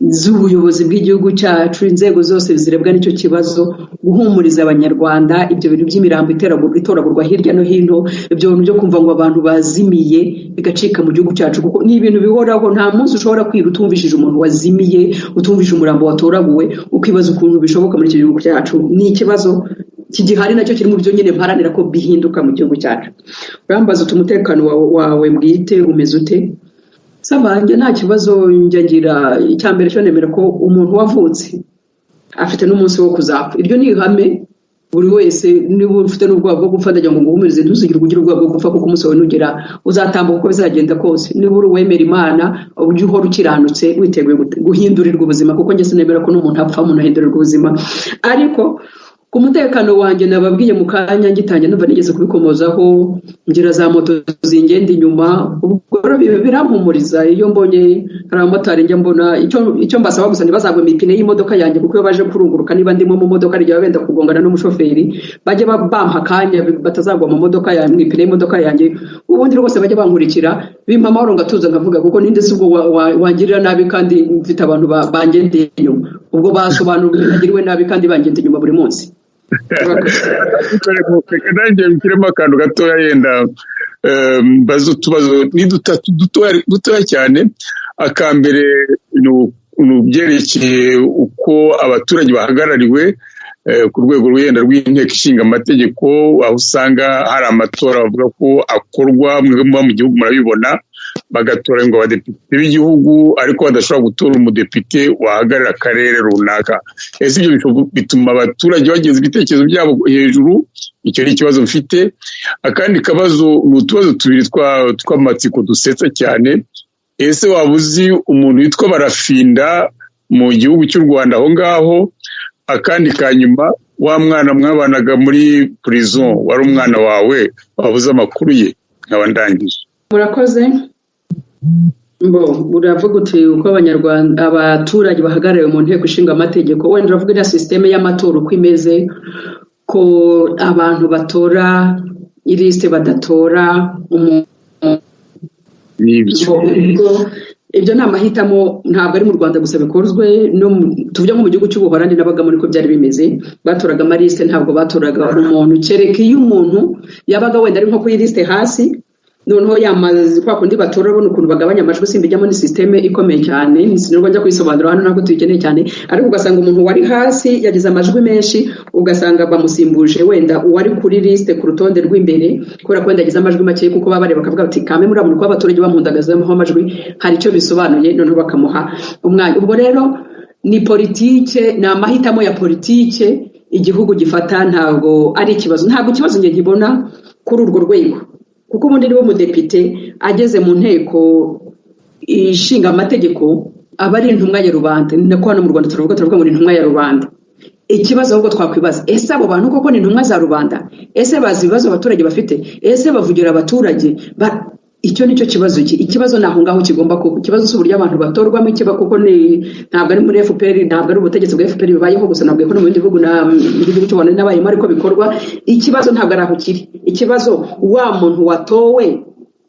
z'ubuyobozi bw'igihugu cyacu, inzego zose zirebwa n'icyo kibazo, guhumuriza abanyarwanda ibyo bintu by'imirambo itoragurwa hirya no hino, ibyo bintu byo kumva ngo abantu bazimiye bigacika mu gihugu cyacu, kuko ni ibintu bihoraho. Nta munsi ushobora kwira utumvishije umuntu wazimiye, utumvishije umurambo watoraguwe, ukibaza ukuntu bishoboka muri iki gihugu cyacu. Ni ikibazo kigihari nacyo kiri mu byo nyine mparanira ko bihinduka mu gihugu cyacu. Urambaza uti umutekano wawe bwite umeze ute? Sabanjye nta kibazo njya ngira. Icya mbere cyo nemera ko umuntu wavutse afite n'umunsi wo kuzapfa, iryo ni ihame buri wese. Niba ufite n'ubwoba bwo gupfa, ndagira ngo nguhumurize, ntuzigire ugira ubwoba bwo gupfa, kuko umunsi wawe nugera uzatambuka uko bizagenda kose. Niba uri uwemera Imana, ujye uhora ukiranutse, witeguye guhindurirwa ubuzima, kuko njye sinemera ko n'umuntu apfa, umuntu ahindurirwa ubuzima. Ariko ku mutekano wanjye nababwiye mu kanya ngitangira, numva nigeze kubikomozaho, ngira za moto zingenda inyuma, ubwo rero birampumuriza. Iyo mbonye hari abamotari njya mbona, icyo mbasaba gusa ntibazagwe mu ipine y'imodoka yanjye, kuko iyo baje kurunguruka niba ndimo mu modoka rigiye benda kugongana n'umushoferi, bajye bampa akanya batazagwa mu modoka yanjye, mu ipine y'imodoka yanjye. Ubundi rwose bajye bankurikira, bimpa amahoro ngatuza nkavuga, kuko ninde se ubwo wangirira nabi kandi mfite abantu bangendeye inyuma? Ubwo basobanura uburyo nabi kandi bangenda inyuma buri munsi. Reka nanjye nshyiremo akantu gatoya yenda. Mbaze utubazo ni dutatu dutoya cyane. Akambere ni ubyerekeye uko abaturage bahagarariwe ku rwego rwenda rw'inteko ishinga amategeko, aho usanga hari amatora bavuga ko akorwa muba mu gihugu murabibona, bagatora ngo abadepite b'igihugu ariko badashobora gutora umudepite wahagarara akarere runaka. Ese ibyo bituma abaturage bageza ibitekerezo byabo hejuru? Icyo ni ikibazo mfite. Akandi kabazo ni utubazo tubiri tw'amatsiko dusetsa cyane. Ese waba uzi umuntu witwa Barafinda mu gihugu cy'u Rwanda aho ngaho? Akandi ka nyuma, wa mwana mwabanaga muri prison wari umwana wawe, wabuze amakuru ye? Nkaba ndangije. Murakoze. Bo uravuga uti uko abanyarwanda abaturage bahagarariwe mu nteko ishinga amategeko, wenda uravuga iriya sisiteme y'amatora uko imeze, ko abantu batora ilisite badatora umuntu. Ibyo ni amahitamo, ntabwo ari mu Rwanda gusa bikozwe, no tuvuge nko mu gihugu cy'Ubuholandi nabagamo niko byari bimeze, batoraga amalisite, ntabwo batoraga umuntu, kereka iyo umuntu yabaga wenda ari nko kuri lisite hasi, noneho yamaze kwa kundi batora urabona ukuntu bagabanya amajwi, simbijyamo, ni sisiteme ikomeye cyane, sinirwa njya kuyisobanura hano ntabwo tuyikeneye cyane, ariko ugasanga umuntu wari hasi yagize amajwi menshi, ugasanga bamusimbuje wenda uwari kuri lisite ku rutonde rw'imbere, kubera ko wenda yagize amajwi make, kuko baba bareba bakavuga bati kame muri muntu kuba abaturage bamuhundagazaho amajwi hari icyo bisobanuye, noneho bakamuha umwanya. Ubwo rero ni politike, ni amahitamo ya politike igihugu gifata, ntabwo ari ikibazo, ntabwo ikibazo njye nkibona kuri urwo rwego, kuko ubundi niba umudepite ageze mu nteko ishinga amategeko aba ari intumwa ya rubanda, ni nako hano mu Rwanda turavuga ngo ni intumwa ya rubanda. Ikibazo ahubwo twakwibaza, ese abo bantu koko ni intumwa za rubanda? Ese bazi ibibazo abaturage bafite? Ese bavugira abaturage? Icyo nicyo kibazo. Ikibazo ni aho ngaho kigomba kuba. Ikibazo si uburyo abantu batorwamo kiba, kuko ni ntabwo ari muri FPR, ntabwo ari ubutegetsi bwa FPR bibayeho gusa, ntabwo ko no mu bindi bihugu na mu gihugu cy'u Rwanda n'abayemo ariko bikorwa. Ikibazo ntabwo ari aho kiri. Ikibazo wa muntu watowe,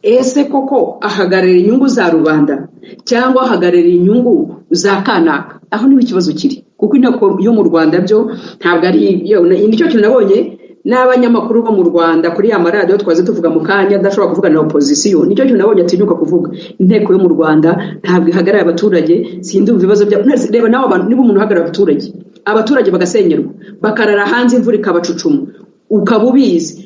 ese koko ahagararira inyungu za rubanda cyangwa ahagararira inyungu za kanaka? Aho niho ikibazo kiri, kuko inteko yo mu Rwanda byo ntabwo ari yo. Nicyo kintu nabonye n'abanyamakuru bo mu Rwanda kuri ya maradiyo twaze tuvuga mu kanya, adashobora kuvuga na opozisiyo, nicyo kintu nabonye atinyuka kuvuga. Inteko yo mu Rwanda ntabwo ihagarariye abaturage, sindumva ibibazo bya reba nawe abantu, niba umuntu uhagarariye abaturage, abaturage bagasenyerwa, bakarara hanze imvura ikabacucuma, ukaba ubizi,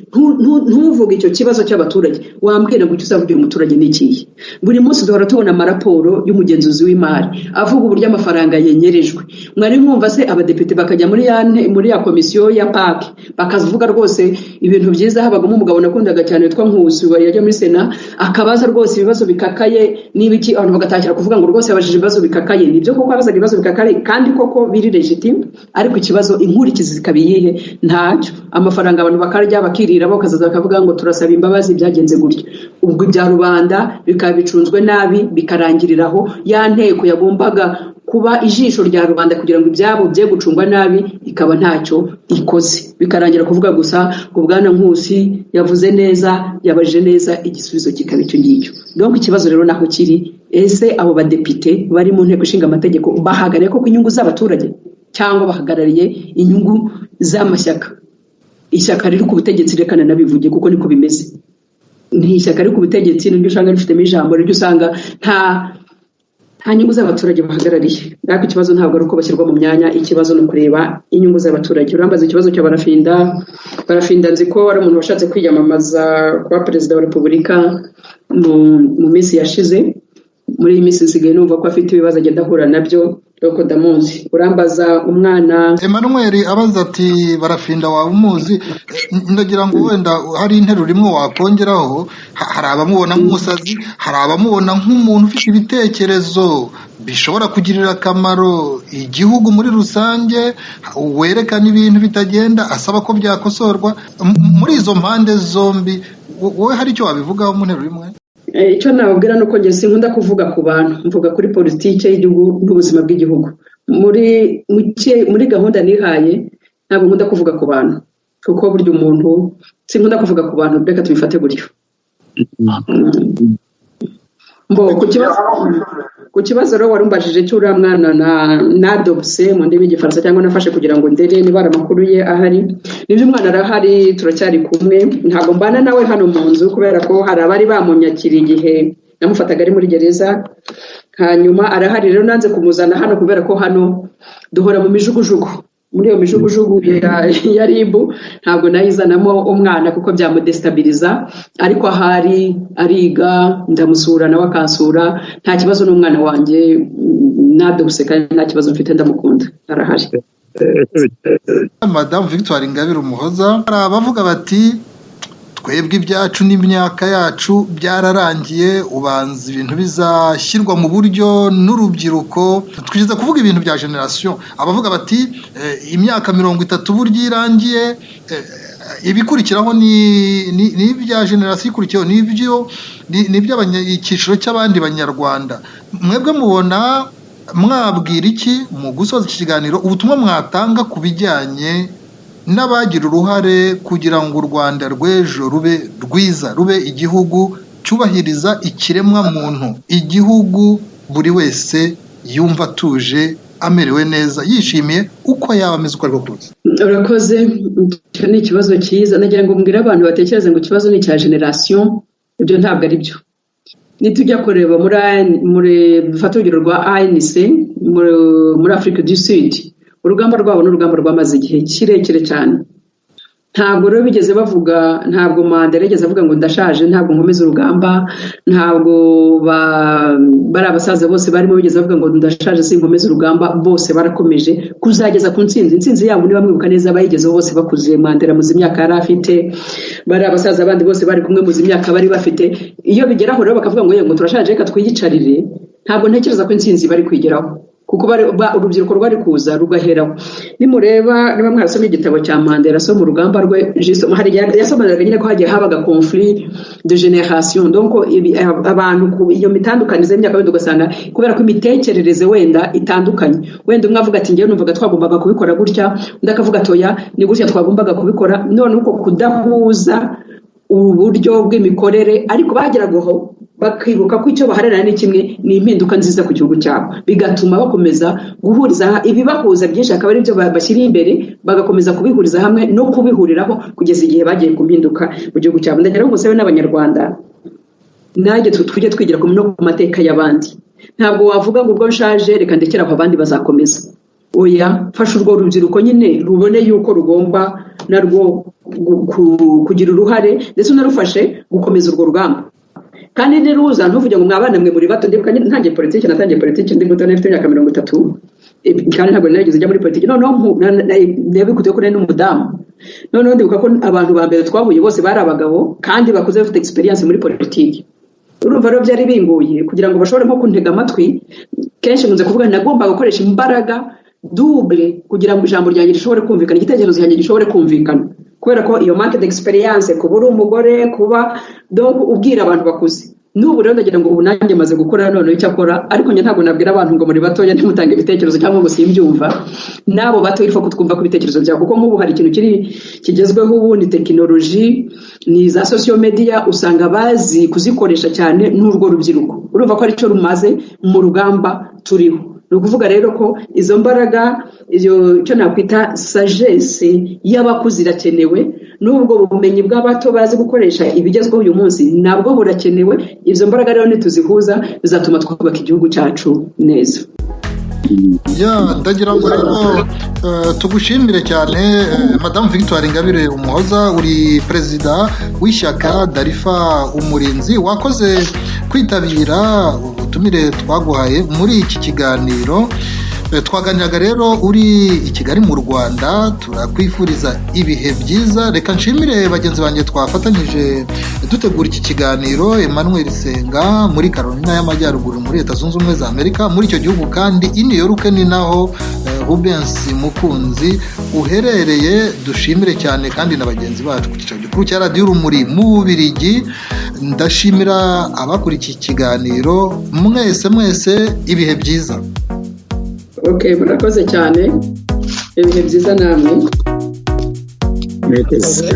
ntuvuge icyo kibazo cy'abaturage, wambwira ngo icyo uzavugira umuturage ni ikihe? Buri munsi duhora tubona amaraporo y'umugenzuzi w'imari avuga uburyo amafaranga yenyerejwe. Mwari mwumva se abadepite bakajya muri ya komisiyo ya PAC bakavuga rwose ibintu byiza? Habagamo umugabo nakundaga cyane witwa Nkusi, yajya muri Sena akabaza rwose ibibazo bikakaye n'ibiki, abantu bagatangira kuvuga ngo rwose yabajije ibibazo bikakaye. Nibyo koko abazaga ibibazo bikakaye kandi koko biri legitime, ariko ikibazo inkurikizi zikaba iyihe? Ntacyo. Amafaranga abantu bakarya bakirira, bakazaza bakavuga ngo turasaba imbabazi byagenze gutya. Ubwo ibya rubanda bikaba bicunzwe nabi, bikarangiriraho. Ya nteko yagombaga kuba ijisho rya rubanda kugira ngo ibyabo bye gucungwa nabi, ikaba ntacyo ikoze, bikarangira kuvuga gusa ngo Bwana Nkusi yavuze neza, yabajije neza, igisubizo kikaba icyo ngicyo. Donc ikibazo rero naho kiri, ese abo badepite bari mu nteko ishinga amategeko bahagarariye koko inyungu z'abaturage cyangwa bahagarariye inyungu z'amashyaka? Ishyaka riri ku butegetsi, reka nabivuge kuko niko bimeze, ni ishyaka riri ku butegetsi niryo usanga rifitemo ijambo, niryo usanga nta nyungu z'abaturage bahagarariye. Ariko ikibazo ntabwo ari uko bashyirwa mu myanya, ikibazo ni ukureba inyungu z'abaturage. Urambaza ikibazo cya Barafinda. Barafinda nzi ko ari umuntu washatse kwiyamamaza kuba perezida wa repubulika mu minsi yashize. Muri iyi minsi nsigaye numva ko afite ibibazo agenda ahura nabyo, ariko ndamuzi. Urambaza umwana Emmanuel abaza ati Barafinda waba umuzi? Ndagira ngo wenda hari interuro imwe wakongeraho. Hari abamubona nk'umusazi, hari abamubona nk'umuntu ufite ibitekerezo bishobora kugirira akamaro igihugu muri rusange, werekana ibintu bitagenda asaba ko byakosorwa. Muri izo mpande zombi wowe hari icyo wabivugaho mu nteruro imwe? Icyo nababwira ni uko njye sinkunda kuvuga ku bantu, mvuga kuri politike y'igihugu n'ubuzima bw'igihugu. Muri gahunda nihaye ntabwo nkunda kuvuga ku bantu, kuko burya umuntu sinkunda kuvuga ku bantu, reka tubifate gutyo. Mbo ku kibazo rero warumbajije cy'uriya mwana na adopté mu ndimi y'igifaransa cyangwa nafashe kugira ngo ndere niba hari amakuru ye ahari. Nibyo, umwana arahari, turacyari kumwe. Ntabwo mbana nawe hano mu nzu kubera ko hari abari bamunyakira igihe namufataga ari muri gereza. Hanyuma arahari rero, nanze kumuzana hano kubera ko hano duhora mu mijugujugu. Muri iyo mijugujugu ya RIB ntabwo nayizanamo umwana kuko byamudestabiliza. Ariko ahari ariga, ndamusura nawe akansura, nta kibazo. N'umwana wanjye nadopté kandi nta kibazo mfite, ndamukunda, arahari. Madamu Victoire Ingabire Umuhoza, hari abavuga bati: "Twebwe ibyacu n'imyaka yacu byararangiye, ubanza ibintu bizashyirwa mu buryo n'urubyiruko." Twigeze kuvuga ibintu bya génération. Abavuga bati: "Imyaka 30 burya irangiye, ibikurikiraho ni ibya génération ikurikiyeho, ni ibyo ni iby'icyiciro cy'abandi Banyarwanda." Mwebwe mubona mwabwira iki mu gusoza iki kiganiro, ubutumwa mwatanga ku bijyanye n'abagira uruhare kugira ngo u Rwanda rw'ejo rube rwiza, rube igihugu cyubahiriza ikiremwa muntu, igihugu buri wese yumva atuje, amerewe neza, yishimiye uko yaba ameze uko ariko kose? Urakoze, icyo ni ikibazo cyiza. Nagira ngo mbwire abantu batekereze ngo ikibazo ni icya génération, ibyo ntabwo ari byo. Nitujya kureba muri dufate urugero rwa ANC muri Afrique du Sud, urugamba rwabo ni urugamba rwamaze igihe kirekire cyane. Ntabwo rero bigeze bavuga, ntabwo Mandela yigeze avuga ngo ndashaje, ntabwo nkomeza urugamba. Ntabwo bari abasaza bose barimo bigeze bavuga ngo ndashaje, sinkomeza urugamba. Bose barakomeje kuzageza ku ntsinzi. Intsinzi yabo, niba mwibuka neza, bayigezeho bose bakuze. Mandela muzi imyaka yari afite, bari abasaza bandi bose bari kumwe muzi imyaka bari bafite. Iyo bigeraho rero bakavuga ngo yego turashaje, reka twiyicarire, ntabwo ntekereza ko intsinzi bari kwigeraho, kuko urubyiruko rwari kuza rugaheraho. Nimureba, niba mwarasomye igitabo cya Mandela, so mu rugamba rwe hari igihe yasobanuraga nyine ko hagiye habaga conflit de génération, donc abantu iyo mitandukanize y'imyaka, wenda ugasanga kubera ko imitekerereze wenda itandukanye, wenda umwe avuga ati: "Ngewe numvaga twagombaga kubikora gutya," undi akavuga ati: "Oya, ni gutya twagombaga kubikora." None uko kudahuza uburyo bw'imikorere, ariko bageragaho bakibuka ko icyo baharanira ni kimwe, ni impinduka nziza ku gihugu cyabo, bigatuma bakomeza guhuriza ibibahuza byinshi, akaba ari byo bashyira imbere, bagakomeza kubihuriza hamwe no kubihuriraho kugeza igihe bagiye ku mpinduka mu gihugu cyabo. Ndagira ngo ngusabe n'Abanyarwanda nanjye tujye twigira no ku mateka y'abandi. Ntabwo wavuga ngo ubwo nshaje reka ndekere aho, abandi bazakomeza. Oya, fasha urwo rubyiruko nyine rubone yuko rugomba narwo kugira uruhare, ndetse unarufashe gukomeza urwo rugamba. Kandi niruza ntuvuge ngo mwabana mwe muri bato. Ndibuka ntangiye politiki, natangiye politiki ndi muto, nafite imyaka 30, kandi ntabwo narigeze njya muri politiki. Noneho nabikutiye ko nari n'umudamu. Noneho ndibuka ko abantu ba mbere twahuye bose bari abagabo kandi bakuze, bafite experience muri politiki. Urumva rero byari bingoye kugira ngo bashobore nko kuntega amatwi. Kenshi nkunze kuvuga, nagomba gukoresha imbaraga double kugira ngo ijambo ryanjye rishobore kumvikana, igitekerezo cyanjye gishobore kumvikana, kubera ko iyo manque d'experience, kuba uri umugore, kuba donc ubwira abantu bakuze. N'ubu rero ndagira ngo ubu nanjye maze gukora noneho icyo akora, ariko njye ntabwo nabwira abantu ngo muri batoya ntimutange ibitekerezo cyangwa ngo simbyumva. N'abo bato il faut kutwumva ko ibitekerezo byabo, kuko nk'ubu hari ikintu kiri kigezweho ubu, ni tekinoloji, ni za social media, usanga bazi kuzikoresha cyane n'urwo rubyiruko. Urumva ko aricyo rumaze mu rugamba turiho. Ni ukuvuga rero ko izo mbaraga, iyo icyo nakwita sagesse y'abakuze irakenewe, n'ubwo bumenyi bw'abato bazi gukoresha ibigezweho uyu munsi nabwo burakenewe. Izo mbaraga rero nituzihuza bizatuma twubaka igihugu cyacu neza. Ya, ndagira ngo rero tugushimire cyane, Madamu Victoire Ingabire Umuhoza, uri perezida w'ishyaka Darifa Umurinzi. Wakoze kwitabira ubutumire twaguhaye muri iki kiganiro. Twaganiraga rero uri i Kigali mu Rwanda. Turakwifuriza ibihe byiza. Reka nshimire bagenzi banjye twafatanyije dutegura iki kiganiro: Emmanuel Senga muri Carolina y'Amajyaruguru muri Leta Zunze Ubumwe za Amerika, muri icyo gihugu kandi i New York ni naho Rubens Mukunzi uherereye. Dushimire cyane kandi na bagenzi bacu ku cyicaro gikuru cya Radiyo Urumuri mu Bubiligi. Ndashimira abakurikiye iki kiganiro mwese mwese. Ibihe byiza. Ok, murakoze cyane, ibihe byiza namwe. Murakoze.